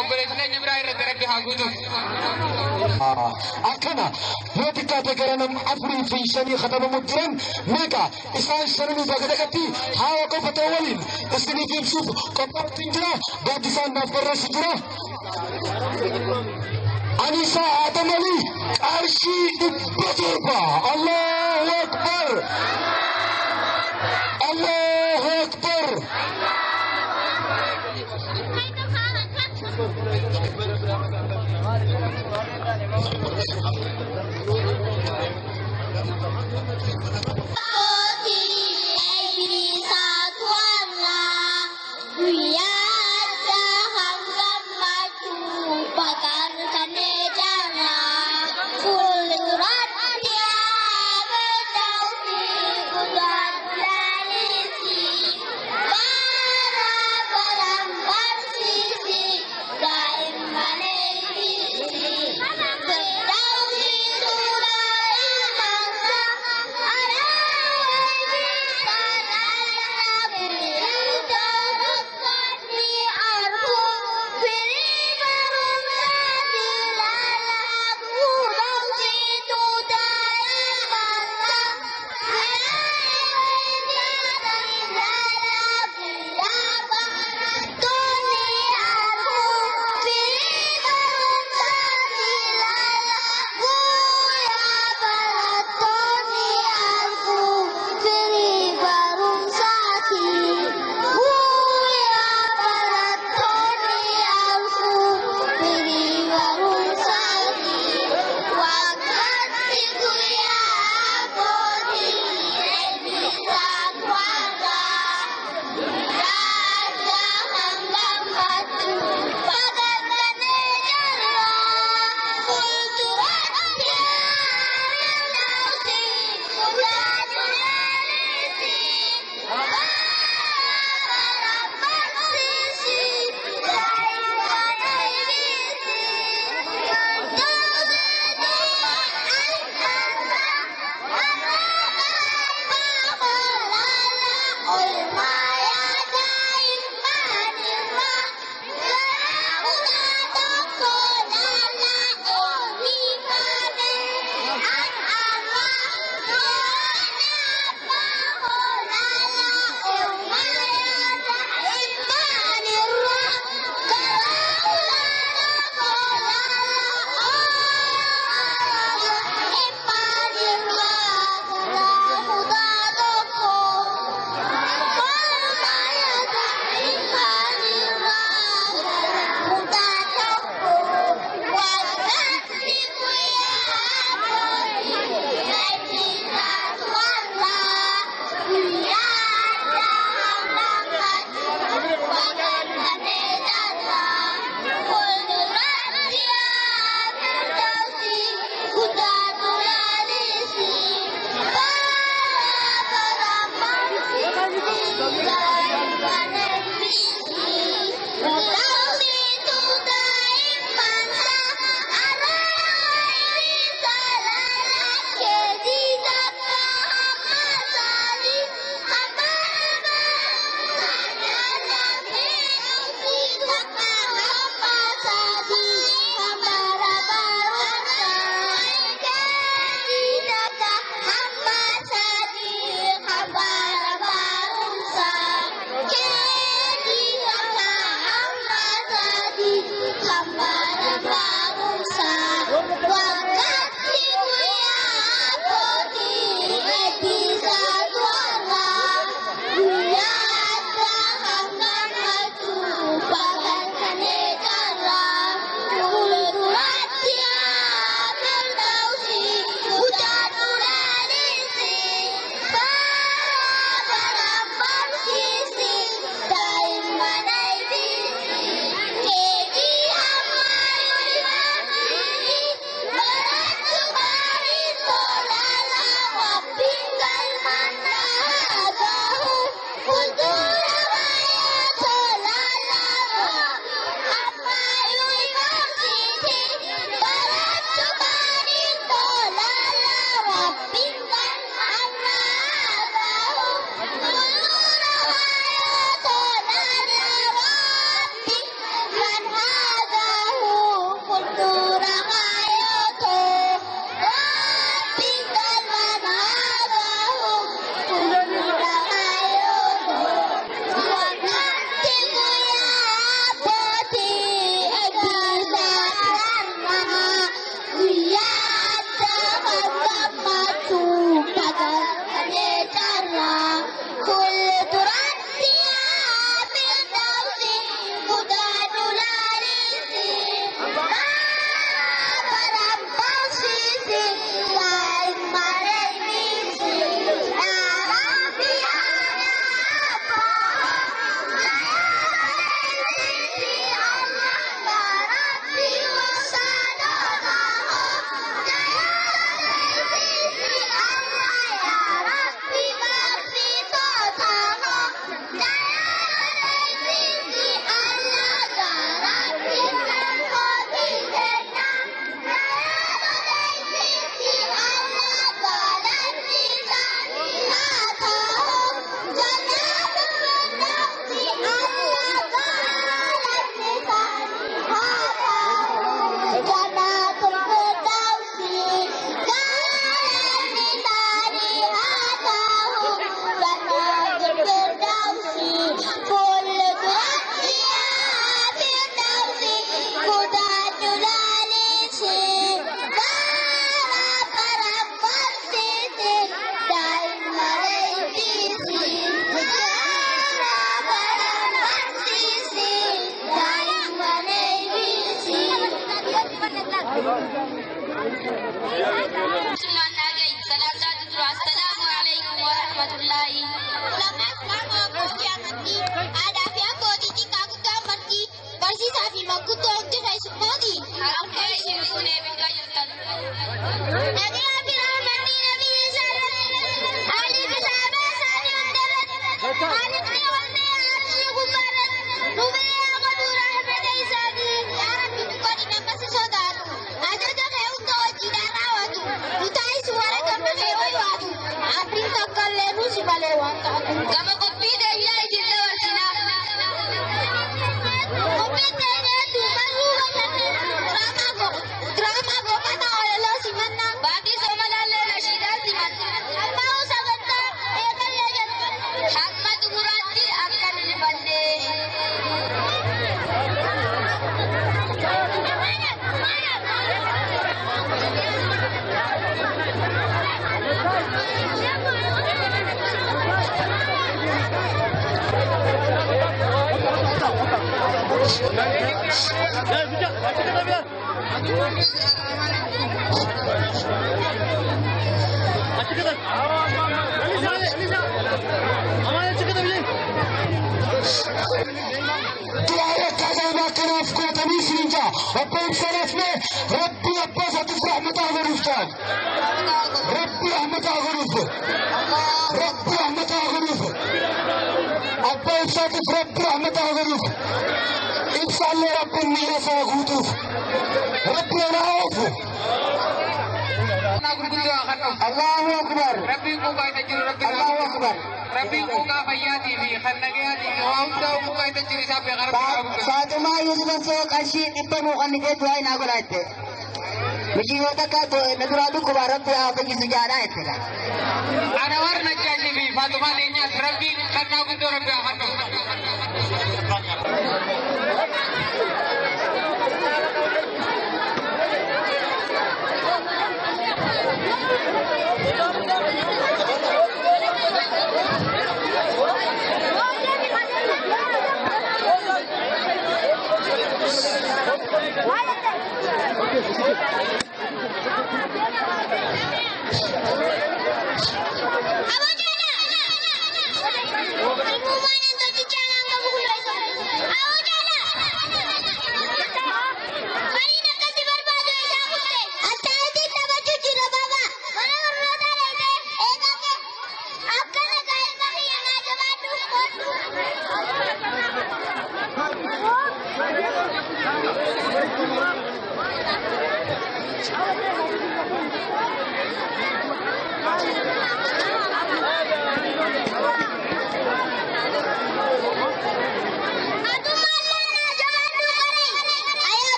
obboleessa keenya biraa irratti Rabbi haa guutuuf. Akkana yoo xiqqaate gara nama afurii fi shanii katabamu jiran meeqa isaan shananii bakka takkatti haala qofa ta'e waliin isiniif ibsuuf qophaa'uutiin jira, gaaddisaan naaf barreessu jira. Anisa Adam Ali qarshii 700. Allahu Akbar. Allahu Akbar. Thank you. Assalamu alaikum wa rahmatullahi. Ulama Islaamaa abbootii amantii, aadaa fi abbootii xiqqaa guddaa amantii, barsiisaa fi manguddoo hundi keessummooti. Harka isin fuunee bikkaa jirtan. Nagaa fi rahmanni nabii isaa haalli kitaaba isaanii hundarratti, haaliqni onnee arshii gubbaarratti, nubee haa godhuu rahmata isaatii. Yaa Rabbi nu godhi nama si sodaatu, ajaja kee hunda hojiidhaan raawwatu, nu taasisu warra gama kee waywaatu, abdiin tokkollee nu si malee waan taatu. Gama qophii teenyaa isin dabarsinaa. Qophiin teenyaa barruu bashannanaa, diraamaa boqonnaa walaloo simannaa, baatii soomalaallee nashiidaa simanna. Ammaa sagantaa eegallee jedhu hamma xumuraatti akka nu rifannee. Du'aa yakkaa jaamaa kanaaf gootanii isiniin jaa. Obbo Ibsanaaf mee Rabbi abbaa isaatiif rahmata haa godhuuf ta'an. Rabbi rahmata haa godhuuf. Rabbi rahmata haa godhuuf. Abbaa Ibsaatiif Rabbi rahmata haa godhuuf. Ibsaallee Rabbiin miira isaa guutuuf. Rabbi ol haa oofu. Allahu Akbar. Rabbiin quuqaa isa jiru Rabbiin Allahu Akbar. Rabbiin quuqaa fayyaatii fi kan nagayaatii fi waa hundaa quuqaa isa jiru isaa beekaa Rabbiin haa buqqee. Faatumaa Yusufan soo qarshii 100 nuu qannitee du'aa hin haa godhaa jette. Mishiirota akka na duraa dhukkubaa Rabbi haa fayyisu jaadhaa jette. Anawar Najjaashii fi Faatumaa Leenyaas Rabbiin kannaa guddoo Rabbi haa kennu.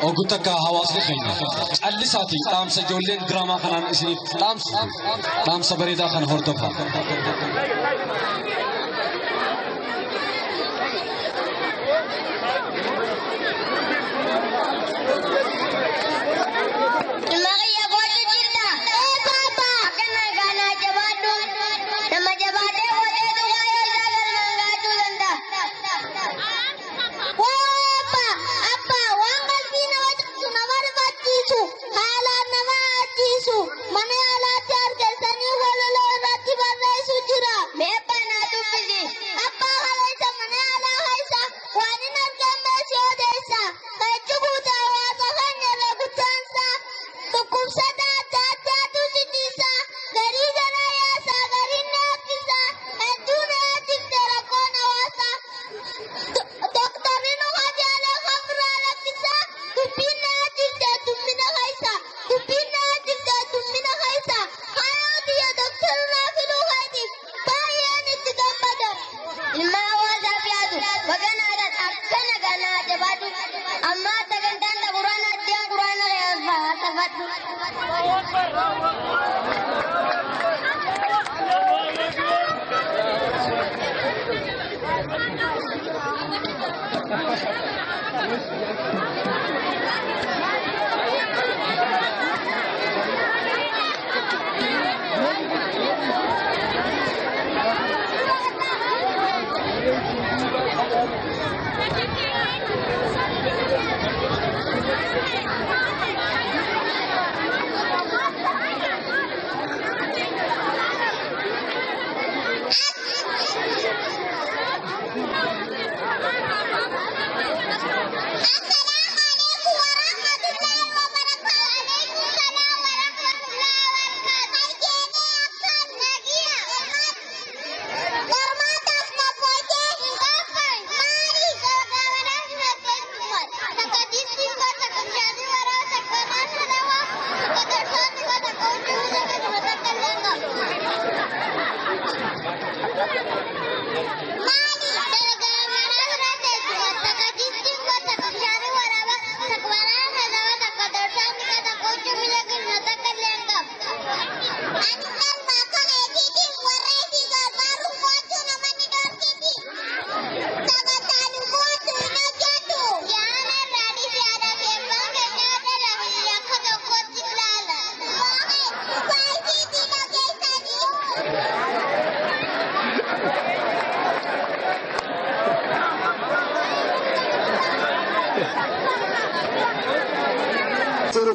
Ogu takka hawaasni keenya callisaatiin dhaamsa ijoolleen diraamaa kanaan isiniif dhaamsa dhaamsa bareedaa kana hordofaa. Ilma kiyya kootu jirta. Ee baaba. Akkana gaanaa jabaadhu. Nama jabaatee qoteetu waa'ee isaa galmaan gaachuu danda'a. Waa abba abba waan qalbii nama cabsu nama rifachiisu haalaan nama achiisu mana yaalaatti argessanii waloloo irratti barreessu jira. Mee abbaa naa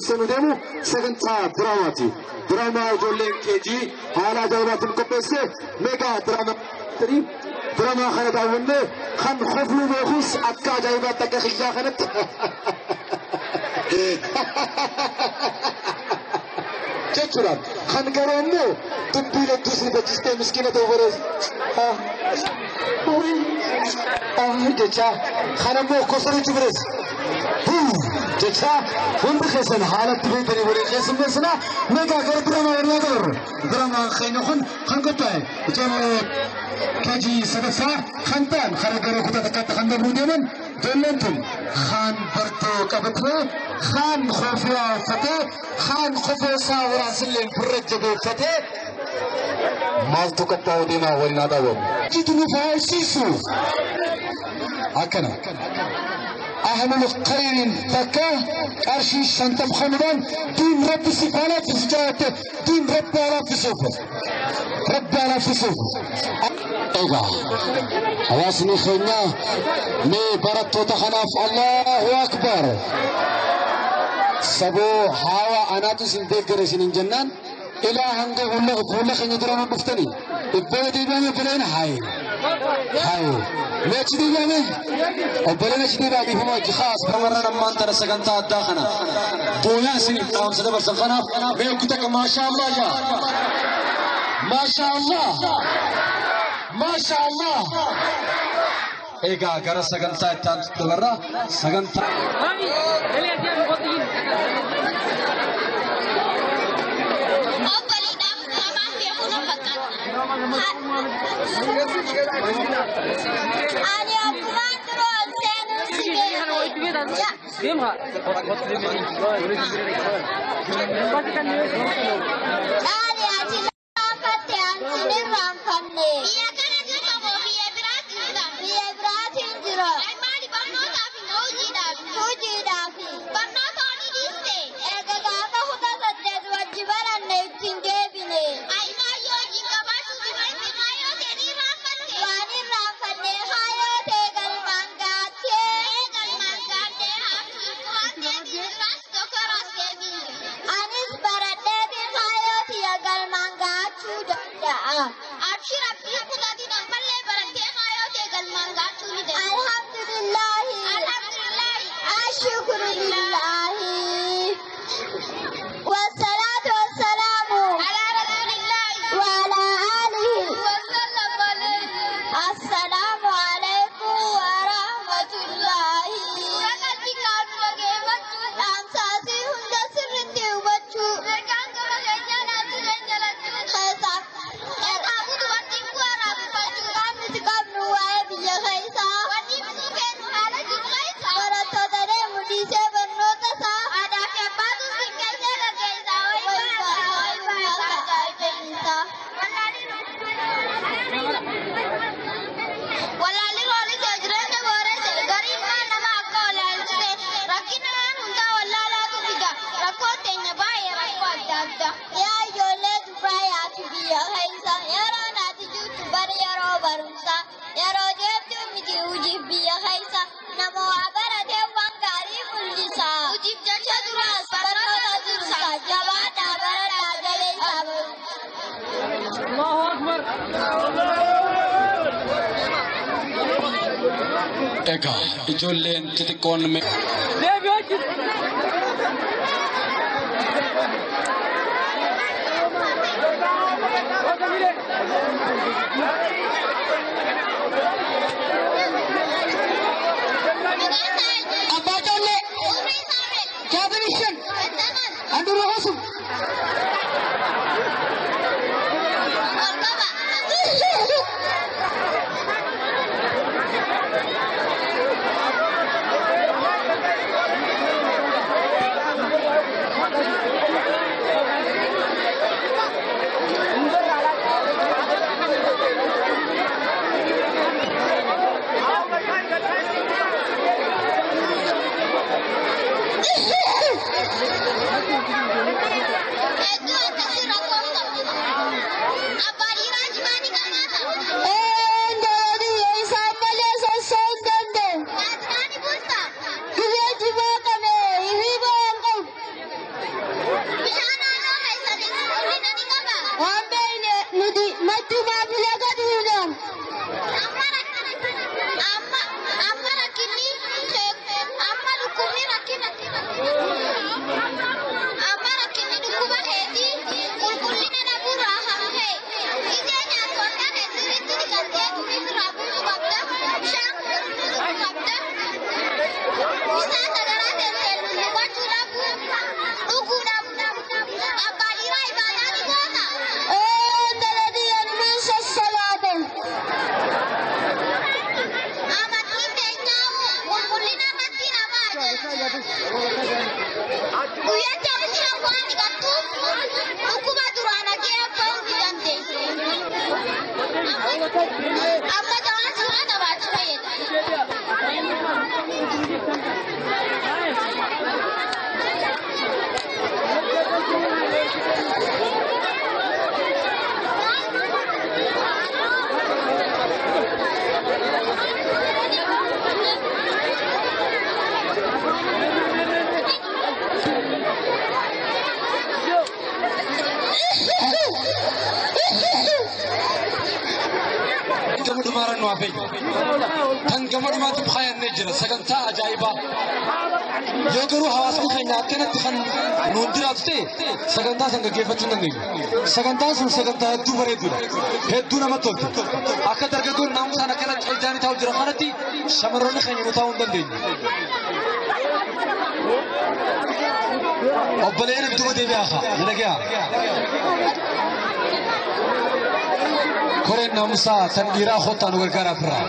Seenuu deemu sagantaa diraamaati. Diraamaa ijoolleen keejii haala ajaa'ibaatiin qopheesse meegaa diraamaa diraamaa kana daawwannee kan kofluu beekus akka ajaa'ibaatti akka xiyyaa kanatti. Jechuudhaan kan garuu immoo dubbii hedduu isin bachistee miskiina ta'uu barees. Jecha kan immoo kosorichi birees. Jecha hundi keessan haalatti beektanii waliin keessummeessina meegaa gara diraamaa waliin agarru. Diraamaan keenya kun kan qophaa'e ijoollee keejii sadaffaa kan ta'an karaa gara kutaa takkaatti kan dabruu deeman ijoolleen tun kaan bartoo qabatee kaan kofiyaa uffatee kaan kofoo isaa waraansillee gurra jabeeffatee maaltu qophaa'u deemaa waliin haa daawwannu. Jitu nu faayisiisu akkana. أهل الخير تكا قرشي شنطة خمدان دين رب سفالة في سجاته دين رب على في سوفه رب على في سوفه إيقا حواسني خينا مي برتو تخناف الله أكبر سبو هاوا أنا تسين ديكريسين جنان إلى هنگو هولا خينا دراما بفتني إبادي بامي بلين هاي هاي ليش دي بامي وبلنا شدي بامي هم خاص بمرنا ما أنت رسكنت الداخنا بويا سنين تام سده برسخنا بيوكتك ما شاء الله يا ما شاء الله ما شاء الله إيجا كرس سكنت تام تبرا سكنت Ani akkumaan dura ol seenuu si beeku. Caali ati laafatte ani sin irraanfanne. Biyya kana jirta moo biyya biraa jirta? Biyya biraatiin jira. Maali barnootaaf moo hojiidhaaf? Hojiidhaaf. Barnoota ni dhiiste? Erga gaafa 18 wajji baranne ittiin deebine. Ay maayyoo hojiin qabaachuu si barti maayyoo ta'e ni irraanfatte? Waan irraanfanne haayoo ta'e galmaan gaattee. Ee galmaan gaattee haaftuu waan deebii irraas tokkoraas deebii. Anis baradheetiin haayoo tiyya galmaan gaachuu danda'a. Abshir abdii kutaatiin ammallee barattee haayoo ta'e galmaan gaachuu ni danda'a. Alhamdulillahi. Alhamdulillahi. Ashukuru lillahi. Wasalaatu wasalaamu Alaa rasuulillahi. wa ala alihi. Wasallam alayhi. Assalaamu alaikum wa rahmatullahi. Suuraa qalbii kaa'u dhageeffachuu. Dhaamsaasii hunda sirriitti hubachuu. Ergaan gama keenyaa naaf jireenya lachuu. Keessaaf biyya keessa yeroo naati jirtu bari yeroo barumsaa yeroo deemtu miti hojiif biyya keessa nama waa baratee waan gaarii mul'isa. Hojiif jecha duraas barnoota dursa jabaadhaa baradhaa jabeessaa barumsa. Egaa ijoolleen xixiqqoon Abbaa Collee, jaatamii shan, handhuura hosu. Hedduu akkasii rakkoon qabdu. Abbaa dhiiraa jimaa ni qabaata. Ee isaan malee socho'uu hin danda'u. Gaazexaa ni bulta. Gibee jimaa qabee hirriba hin qabu. Bishaan naannoo keessatti qulqullina ni qaba. Waan beekne nuti machumaa fi laga dhiibna. Amma rakkinni amma dhukkubni rakkina amma rakkinni dhukkuba keetii qulqullina dhabuurraa kan ka'e ijee nyaattu akka kee sirriitti dhiqattee durii irraa buusuu qabda bishaan qulqulluu dhuguu qabda bishaan sagaraa teessee lulluqachuu dhabuu dhuguu dhabuu abbaa dhiiraa ibaadaa ni goota. Ee dalagii anumaan sassalaatan. Amantiin teenyaa qulqullina irratti nama ajaja. Guyyaatti afur waan dhiqattuuf dhukkuba duraan hagee bahuu ni dandeessi. Amma dawaan suuraa qabaachuu fayyada. Gama dhumaarra nu hafe. Kan gama dhumaatti faayannee jira sagantaa ajaa'ibaa. Yoo garuu hawaasni keenya akkanatti kan nuun jiraatu ta'e sagantaa san gaggeeffachuu hin dandeenyu. Sagantaan sun sagantaa hedduu bareedduudha. Hedduu namatti tolti. Akka dargaggoon naamusaan akkanatti ijaan taa'u jira kanatti shamarroonni keenya nu taa'uu hin dandeenyu. Obboleen duuba deebi'aa haa ni dhagayaa. Koreen naamusaa tan dhiiraa kottaa nu gargaaraa firraa.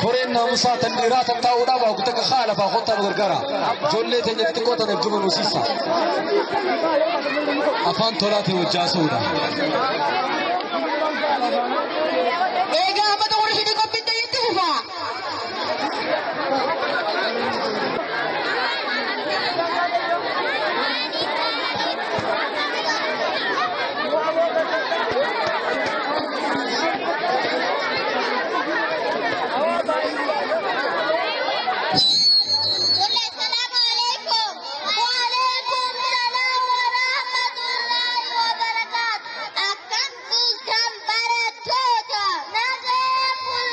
Koreen naamusaa tan dhiiraa tan taa'uudhaaf waa guutuu akka lafaa kottaa nu gargaara. Ijoollee teenya xixiqqoo tan hedduu nu siisa. Afaan tolaa ta'e wajjaasuudha. Egaa amma xumura ishee qophiin ta'e itti fufa. Assalamu alaikum. Wa alaikum salaam wa rahmatullahi wa barakaatuh. Akkam bultan barattoota. Nagee bullee.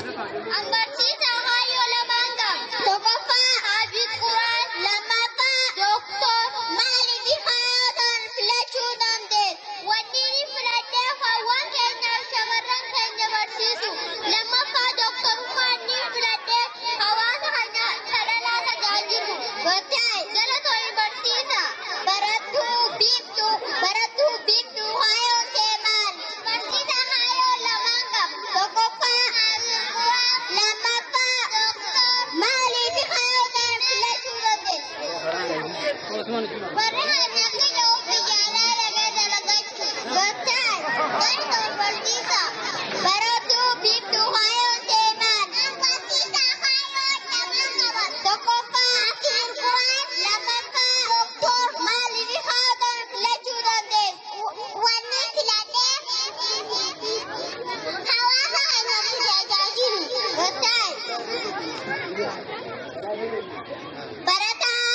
Barsiisaa kaayyoo lamaan qaba. Tokkoffaa Hafiz Quraan, lammaffaa Dooktor. Maaliif kaayyoo ta'an filachuu dandeesse? Wanni inni filadhee hawwan keenyaaf shamarran keenya barsiisu. Lammaffaa dooktorummaa inni filadhee hawaasa keenya salalaa tajaajilu. Gochaay galatoon barsiisa. Barattuu biiftuu, barattuu biiftuu kaayyoon kee maali? Barsiisaa kaayyoo lamaan qaba. Tokkoffaa Hafiz Quraan, lammaffaa Dooktor. Maaliif kaayyoo ta'an filachuu dandeesse? Warri keenya akka biyya alaa dhaqee dalagachuu. Gochaay galatoon barsiisa. Barattuu biiftuu kaayyoon kee maali? Barsiisaa kaayyoo lamaan qaba. Tokkoffaa Hafiz Quraan, lammaffaa Dooktor. Maaliif kaayyoo ta'an filachuu dandeesse? Wanni filadhee hawaasa keenya tajaajilu. Gochaay. Barataa,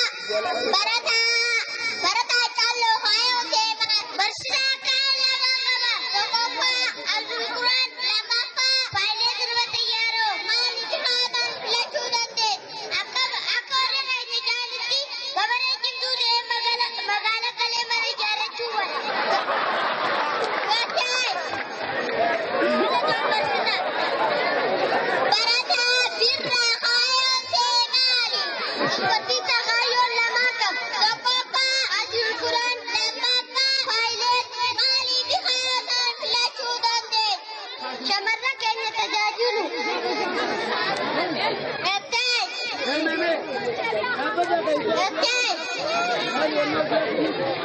barataa, barataa calloo kaayyoo kee maali? Barsiisaa kaayyoo lamaan qaba. Tokkoffaa Hafiz Quraan, lammaffaa Paayileet Sirba Xiyyaaroo. Maaliif kaayyoo ta'an filachuu dandeesse? Akka akka warra keenya jaanitti babaree cimtuu ta'ee magaala magaala galee mana ijaarrachuu bara. Gochaay. Barsiisaa. Barataa birraa kaayyoon kee maali? Barsiisaa kaayyoon lamaan qaba. Tokkoffaa Hafiz Quraan, lammaffaa Paayileet. Maaliif kaayyoo ta'an filachuu dandeesse? Shamarran keenya tajaajilu. Gochaay. Gochaay.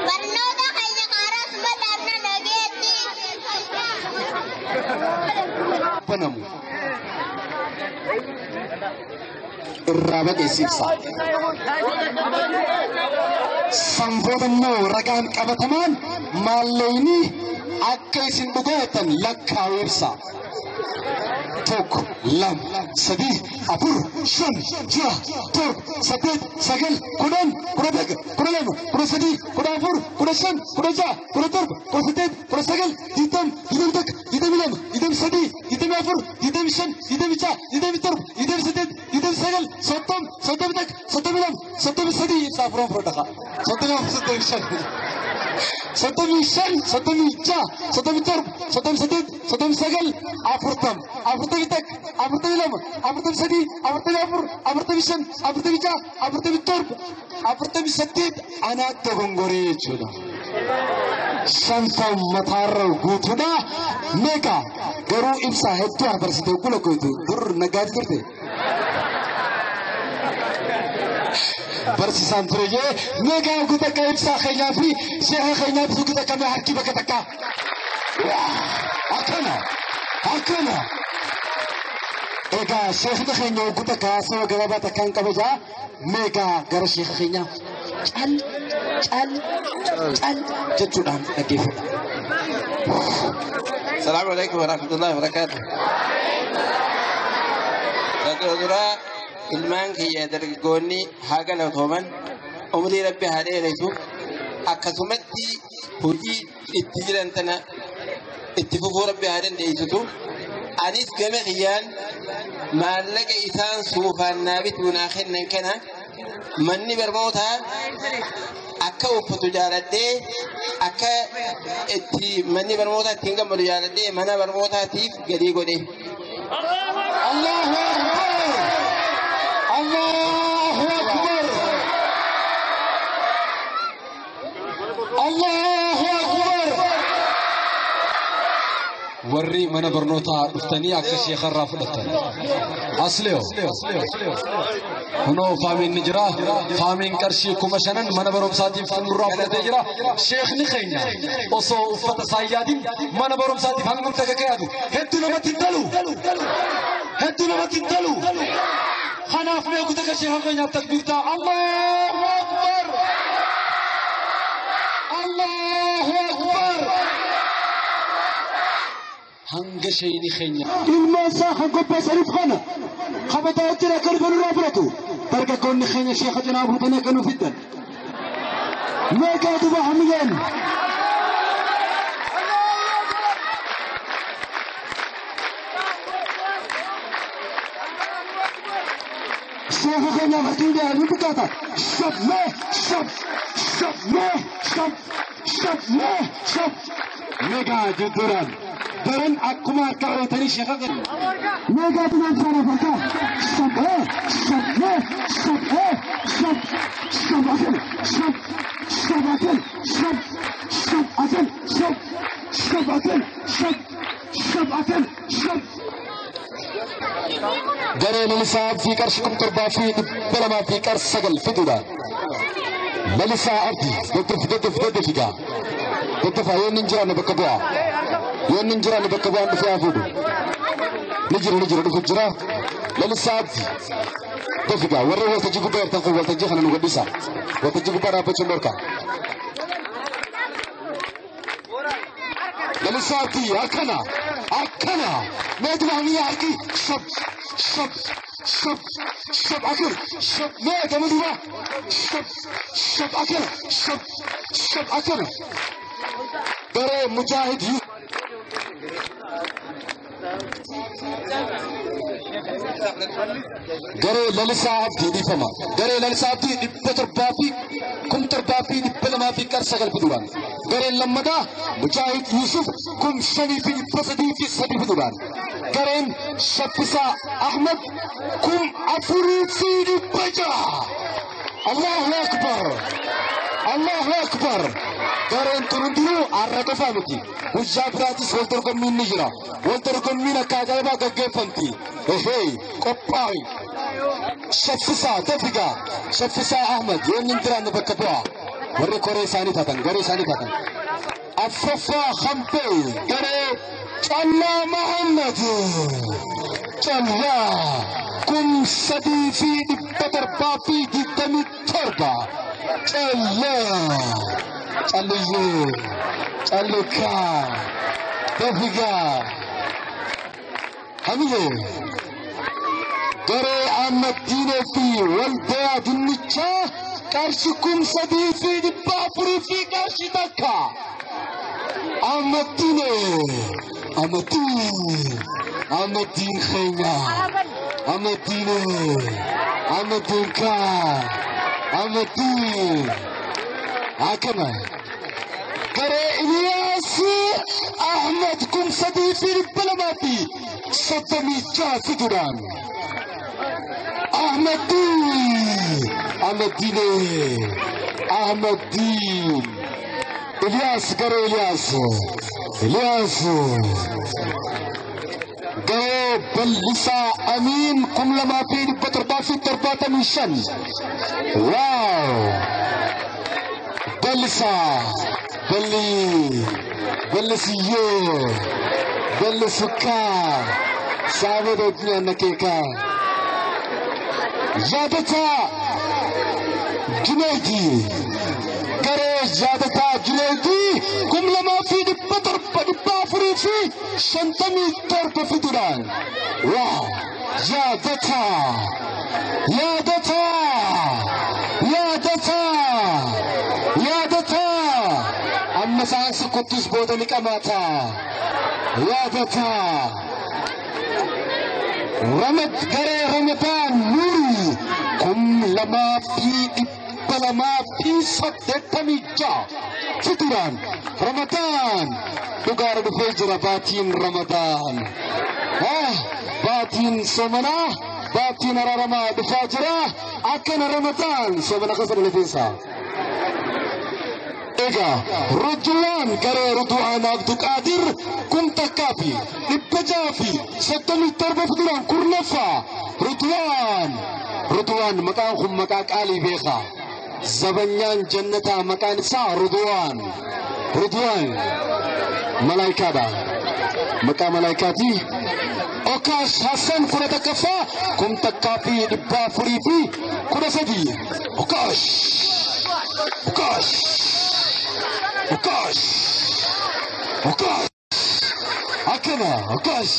Barnoota keenya karaa suma dhaabna dhageetti. Banamu irraa baqeessiibsa. Sanboota immoo ragaan qabatamaan maalleeyni akka isin dhugaatan lakkaa'u ibsa. 1, 2, 3, 4, 5, 6, 7, 8, 9, 10, 11, 12, 13, 14, 15, 16, 17, 18, 19, 20, 21, 22, 23, 24, 25, 26, 27, 28, 29, 30, 31, 32, 33 ibsa afuran fudhadha. 34, 35. 35, 36, 37, 38, 39, 40, 41, 42, 43, 44, 45, 46, 47, 48 anaatti gongoree jechuudha. 50 mataarra guutuudha. Meeqa garuu ibsaa hedduu hafarsite kula koytu dur naggaati turte. Barsiisaan ture jee meeqa guutuu akka ibsaa keenyaa fi sheeka keenyaa fi guutuu akka harki bakka takka. Akkana akkana. Egaa sheekni keenya guutuu akka saba gabaabaa takkaan kabajaa meeqa gara sheeka keenyaa cal cal cal jechuudhaan dhaggeeffadha. السلام عليكم ورحمة الله وبركاته. Dura ilmaan kiyya dargaggoonni haa galatooman, umrii rabbi haa dheeressu, akkasumatti hojii itti jiran tana itti fufuu rabbi haa dandeessisu. Anis gama kiyyaan maallaqa isaan suufaan naa bituu naa kennan kana manni barnootaa akka uffatu jaaladhee, akka itti manni barnootaa ittiin gammadu jaaladhee mana barnootaatiif galii godhe. Allahu Akbar! Allahu Akbar! Allahu Akbar! Warri mana barnootaa dhuftanii akka sheekarraa fudhatan. Asleeyo. Kunoo faamiin ni jira. Faamiin qarshii 5,000 mana barumsaatiif nurraa fudhatee jira. Sheekni keenya osoo uffata saayyaadin mana barumsaatiif hangam takka kayaatu hedduu namatti hin tolu. Hedduu namatti hin tolu. Kanaaf mee kutaa sheeka keenyaaf takbiirtaa. Allahu Akbar! Allahu Akbar! Hanga sheeyni keenya. Ilmaan isaa kan qopheessaniif kana kabataa jira akka dhufan irraa fudhatu. Dargaggoonni keenya sheeka cinaa fuutanii akka nu fiddan. Meeqaa duba hamileen. Sheekha keenya afartii ni xiqqaata. Shab mee shab shab mee shab shab mee shab. Meegaa jidduudhaan daran akkuma harka rootanii sheekha keenya. Meegaa duraan saana farkaa. Shab mee shab mee shab mee shab shab akana shab shab akana shab shab akana shab shab akana shab shab akana shab. Garee Lalisaa Abdii qarshii 7209 fiduudha. Lalisaa Abdii daddaf daddaf figaa. Daddafaa yoo inni hin jiraanne bakka bu'aa. Yoo inni hin jiraanne bakka bu'aan dhufee haa fuudhu. Ni jira ni jira dhufu jira. Lalisaa Abdii dafigaa warra waltajjii gubbaa jirtan kun waltajjii kana nu gadhiisa. Waltajjii gubbaa dhaabbachuun dhorka. Lalisaa Abdii akkana akkana mee dubaanii harki shab shab shab shab akir shab mee gama duba shab shab akir shab shab akir garee Mujaahid garee Lalisaa Abdii dhiifama. Garee Lalisaa Abdii 700 fi 7209 fiduudhaan. Gareen lammataa Mujaahid Yusuf 5303 fiduudhaan. Gareen Shaffisaa Ahmed 4600. Allahu Akbar! Allahu Akbar! Gareen tun hundinuu har'a qofaa miti. Guyyaa biraatis wal dorgommiin ni jira. Wal dorgommiin akka ajaa'ibaa gaggeeffamti. Ehee qophaa'i. Shaffisaa dafigaa. Shaffisaa Ahmed yoo inni hin jiraanne bakka bu'aa. Warri koree isaanii taatan garee isaanii taatan. Afraffaa Hambee garee Callaa Mahammad. Callaa 3727. Callaa. Calliyyee. Callikaa. Dafigaa. Hamilee. Garee Ahmad Diinee fi Waldayaa Dinnichaa qarshii 3400 fi qarshii 1. Ahmad Diinee. Ahmad Diin. Ahmad Diin keenya. Ahmad Diinee. Ahmad Diin kaa. Ahmad Diin. Akkana. Garee Iliyaas Ahmed 3236 fiduudhaan. Ahmed Diin. Ahmed Diinee. Ahmed Diin. Iliyaas garee Iliyaas. Iliyaas. Garee Bal'isaa Amiin 2775. Waaw. Bal'isaa. Balli. Bal'isiyyee. Bal'isukaa. Saamee dhoofni keekaa. Yaadataa Junaydii. Garee Yaadataa Junaydii 2757 fiduudhaan. Waaw. Yaadataa. Yaadataa. Yaadataa. Yaadataa. Amma isaan sukkuttus booda ni qamaata. Yaadataa. Ramad garee Ramadaan Nuurii 2286 fiduudhaan. Ramadaan dhugaara dhufee jira baatiin Ramadaan. Baatiin soomanaa baatiin araaramaa dhufaa jira. Akkana Ramadaan soomana keessa dhalateessa. Egaa Rudwaan garee Rudwaan Abduqaadir 1637 fiduudhaan 10ffaa. Rudwaan Rudwaan maqaan kun maqaa qaalii beekaa. Zabanyaan jannataa maqaan isaa Rudwaan. Rudwaan malaayikaadha. Maqaa malaayikaati. Okaash Hassan 11ffaa 1413. Okaash. Okaash. Okaash. Okaash. Akkana Okaash.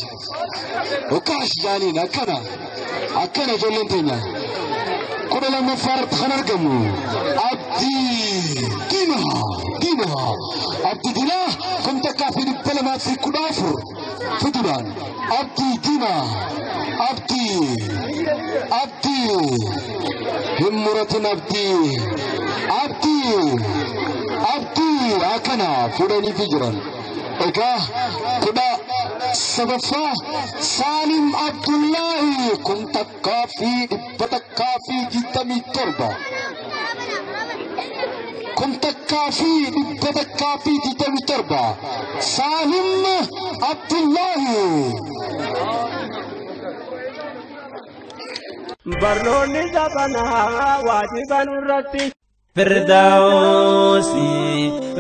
Okaash jaaniin akkana. Akkana ijoolleen teenya. 12ffaa irratti kan argamu Abdii Diinaa. Diinaa. Abdii Diinaa 1214 fiduudhaan. Abdii Diinaa. Abdii. Abdii. Abdii hin muratin abdii abdii abdii akkana fuudhaniifi jiran. Egaa 13ffaa Saalim Abdullaahi 1127. 1127 Saalim Abdullaahi. Barnoonni sabanaa waajiba nurratti. Firdausi,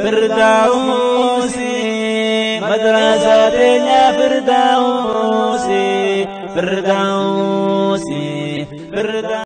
Firdausi, madrasa teenya Firdausi, Firdausi, Firdausi.